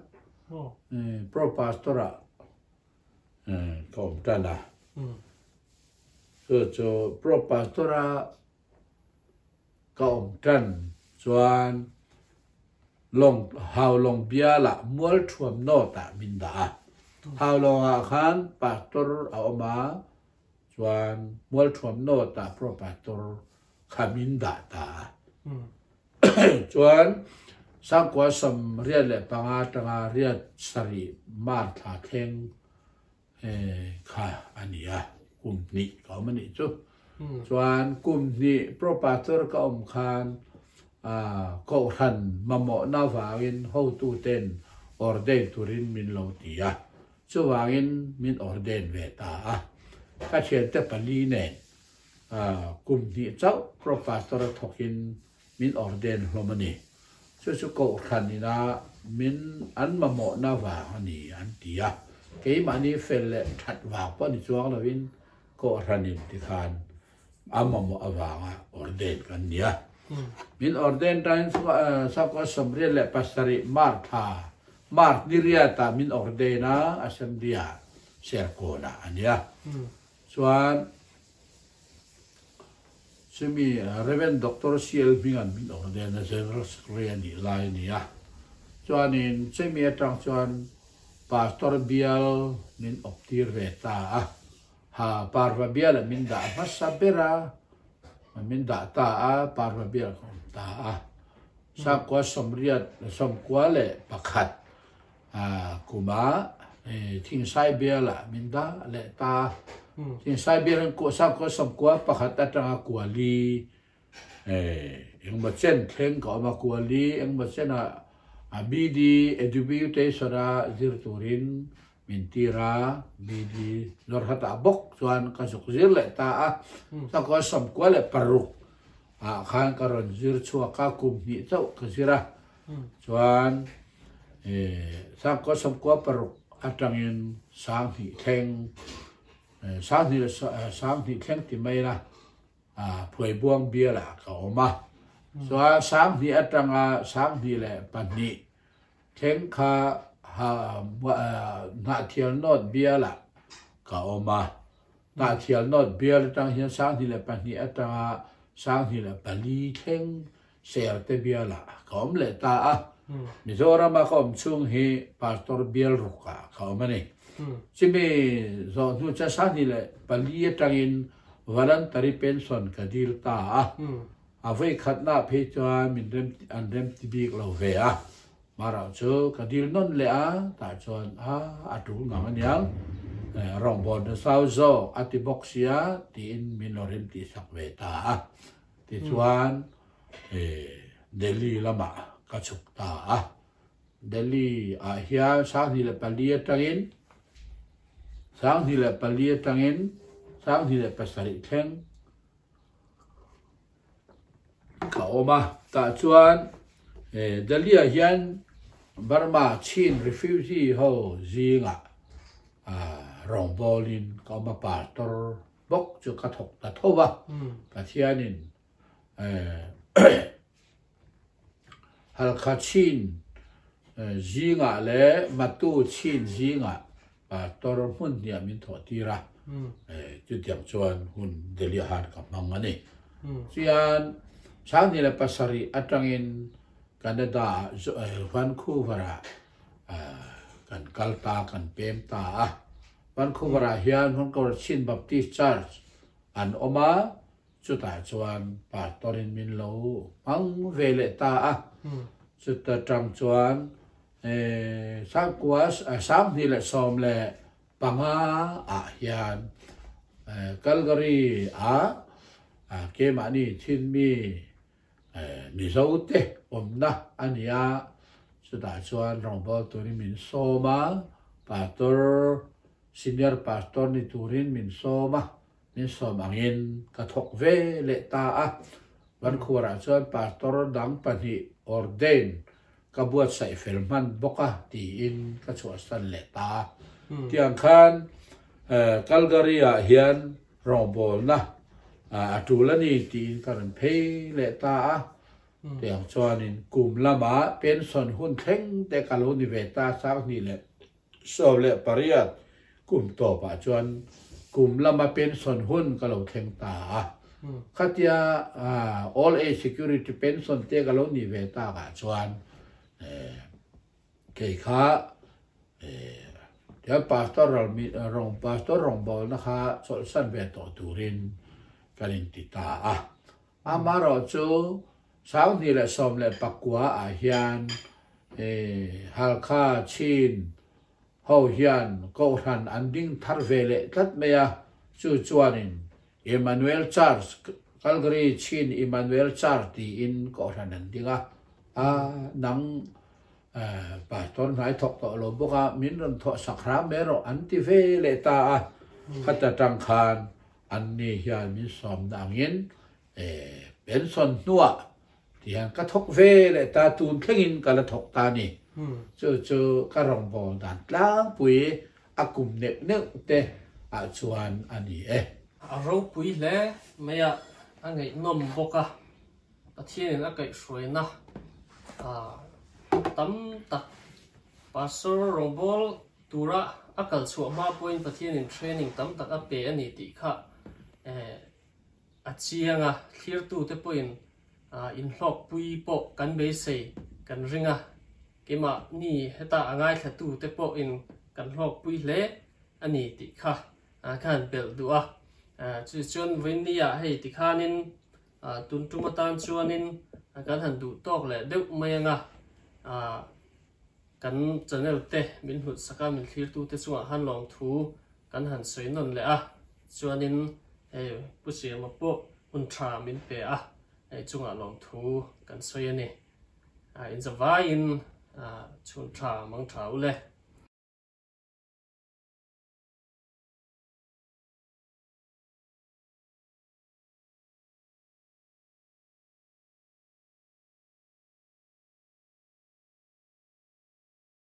Pro pastor ah ka awm tan a. Chu chu pro pastor a ka awm tan chuan long Haulawng bial ah Mualthuam North ah min dah a. Haulawng ah khan pastor a awm a, chuan Mualthuam North ah pro pastor kha min dah ta a. Chuan 1995 atanga riat sarih Mar thla thleng kha a ni a, kum hnih ka awm a nih chu. Chuan kum hnih Pro Pastor ka awm khan Kohhran mamawhna avangin hotuten ordain turin min lo ti a, chuvangin min ordain ve ta a. Ka thiante pali nen Kum hnih chauh Pro Pastor a thawkin min ordain hlawm a ni. Chu chu Kohhran ina min an mamawhna vang a ni an ti a. Keimahni fel leh that vang pawh ni chuang lovin Kohhranin tikhan a mamawh avanga ordain kan ni a. Min ordain tain Sakhaw 97 March thla March ni riatah min ordain a, Assembly-ah Serkawnah a ni a. Chuan chumi Rev. Doctor CL Hminga'n min ordain a General Secretary a nih lai a ni a. Chuanin chumi atang chuan Pastor bial min awptir ve ta a. Ha Parva bial ah min dah hmasa ber a, min dah ta a, Parva bial ka awm ta a. Sangkua sawmriat 11 kuma Thingsai bial ah min dah leh ta. Thingsai bial in sangkua 91 atanga kua li engmaw chen thleng ka awm a, kua li engmaw chen ah BD Edubutation a zir turin min tir a, BD Zawrhat ah bawk chuan ka zuk zir leh ta a. Sangkua 96 ah khan ka rawn zir chhuak a, kum hnih chauh ka zir a. Chuan sangkua 96 atangin 2000 thleng, 2000 2000 thleng ti mai ila Phuaibuang bialah ka awm a. Chuan 2000 atanga 2002 thleng kha Hnahthial North bialah ka awm a. Hnahthial North bial atang hian 2002 atanga 2004 thleng Serte bialah ka awm leh ta a. Mizorama ka awm chhung hi Pastor bial rukah ka awm a ni. Chumi zawh hnu chuan 2004 atangin voluntary pension ka dil ta a. A vawikhatnaah phei chuan min rem an rem ti bik lo ve a. Marah chu ka dil nawn leh a, tah chuan a a tul ngang aniang. Rawngbâwl nasau zawk a ti bawk sia tiin min lo rem tihsak ve ta a. Tichuan Delhi lamah ka chhuk ta a. Delhi ah hian 2004 atangin 2004 atangin 2007 thleng ka awm a. Tah chuan Delhi ah hian Burma Chin refugee ho zingah rawngbawlin ka awm a, pastor bawk chu ka thawk ta tho va, Pathianin Halkha chin zingah leh Matu chin zingah pastor hmun hniah min thawh tir a, chutiang chuan hun Delhi han ka hmang a ni. Chuan 2007 atangin Canada ah Vancouver ah kan kal ta, kan pem ta a. Vancouver ah hian Vancouver Chin Baptist Church an awm a, chutah chuan pastor in min lo hmang ve leh ta a. Chuta tang chuan 2015 ah hian Calgary ah keimahni Chinmi Mizo te awmna a ni a, chutah chuan rawngbâwl turin min sawm a, pastor, senior pastor ni turin min sawm a, min sawm angin ka thawk ve leh ta a. Vancouver-ah chuan pastor dang pahnih ordain ka buatsaih fel hman bawk a tiin ka chhuahsan leh ta a. Tiang khan Calgary-ah hian Rawngbawlna a tul a ni tiin ka rawn phei leh ta a, tiang chuanin kum lama pension hun thleng te ka lo ni ve ta 2018 kum tawpah chuan kum lama pension hun ka lo thleng ta a, khatia old age security pension te ka lo ni ve takah chuan Kei kha tiang pastor rawng pastor rawngbawlna kha chawlhsan ve tawh turin kan inti ta a. Amaherawh chu 2019 ah hian Halkha Chin ho hian Kohhran an ding thar ve leh tlat mai a, chu chuanin Emmanuel Church, Calgary Chin Emmanuel Church tiin Kohhran an ding a, a nang Pastor hnai thawk tawh lo bawk a, min rawn thawh sak hram mai rawh an ti ve leh ta a, khata tang khan an ni hian min sawmna angin pension hnuah ti hian ka thawk ve leh ta, tun thlengin ka la thawk ta a ni. Chu chu ka rawngbâwl dan tlangpui a kum neuh neuh te ah chuan a ni e. A ropui hle mai a, a ngaihnawm bawk a. Pathianin a kaihhruaina tam tak Pastor rawngbâwl tura a kal chhuah hma pawhin Pathianin training tam tak a pe a ni tih kha a chiang a, thlirtute pawhin inhlawkpui pawh kan beisei kan ring a, keimahni heta a ngaithlatute pawhin kan hlawkpui hle a ni tih kha. ka han belh duh a. Chu chuan vawinia hei tikhanin tun tum atan chuanin kan han duh tawk leh deuh mai anga kan channel te min hlut sak a, min thlir tute chungah khan lawmthu kan han sawi nawn leh a, chuanin hei Pu Siama pawh hun tha min pe a, hei chungah lawmthu kan sawi a ni. Inzavaiin chhun tha mang tha u le.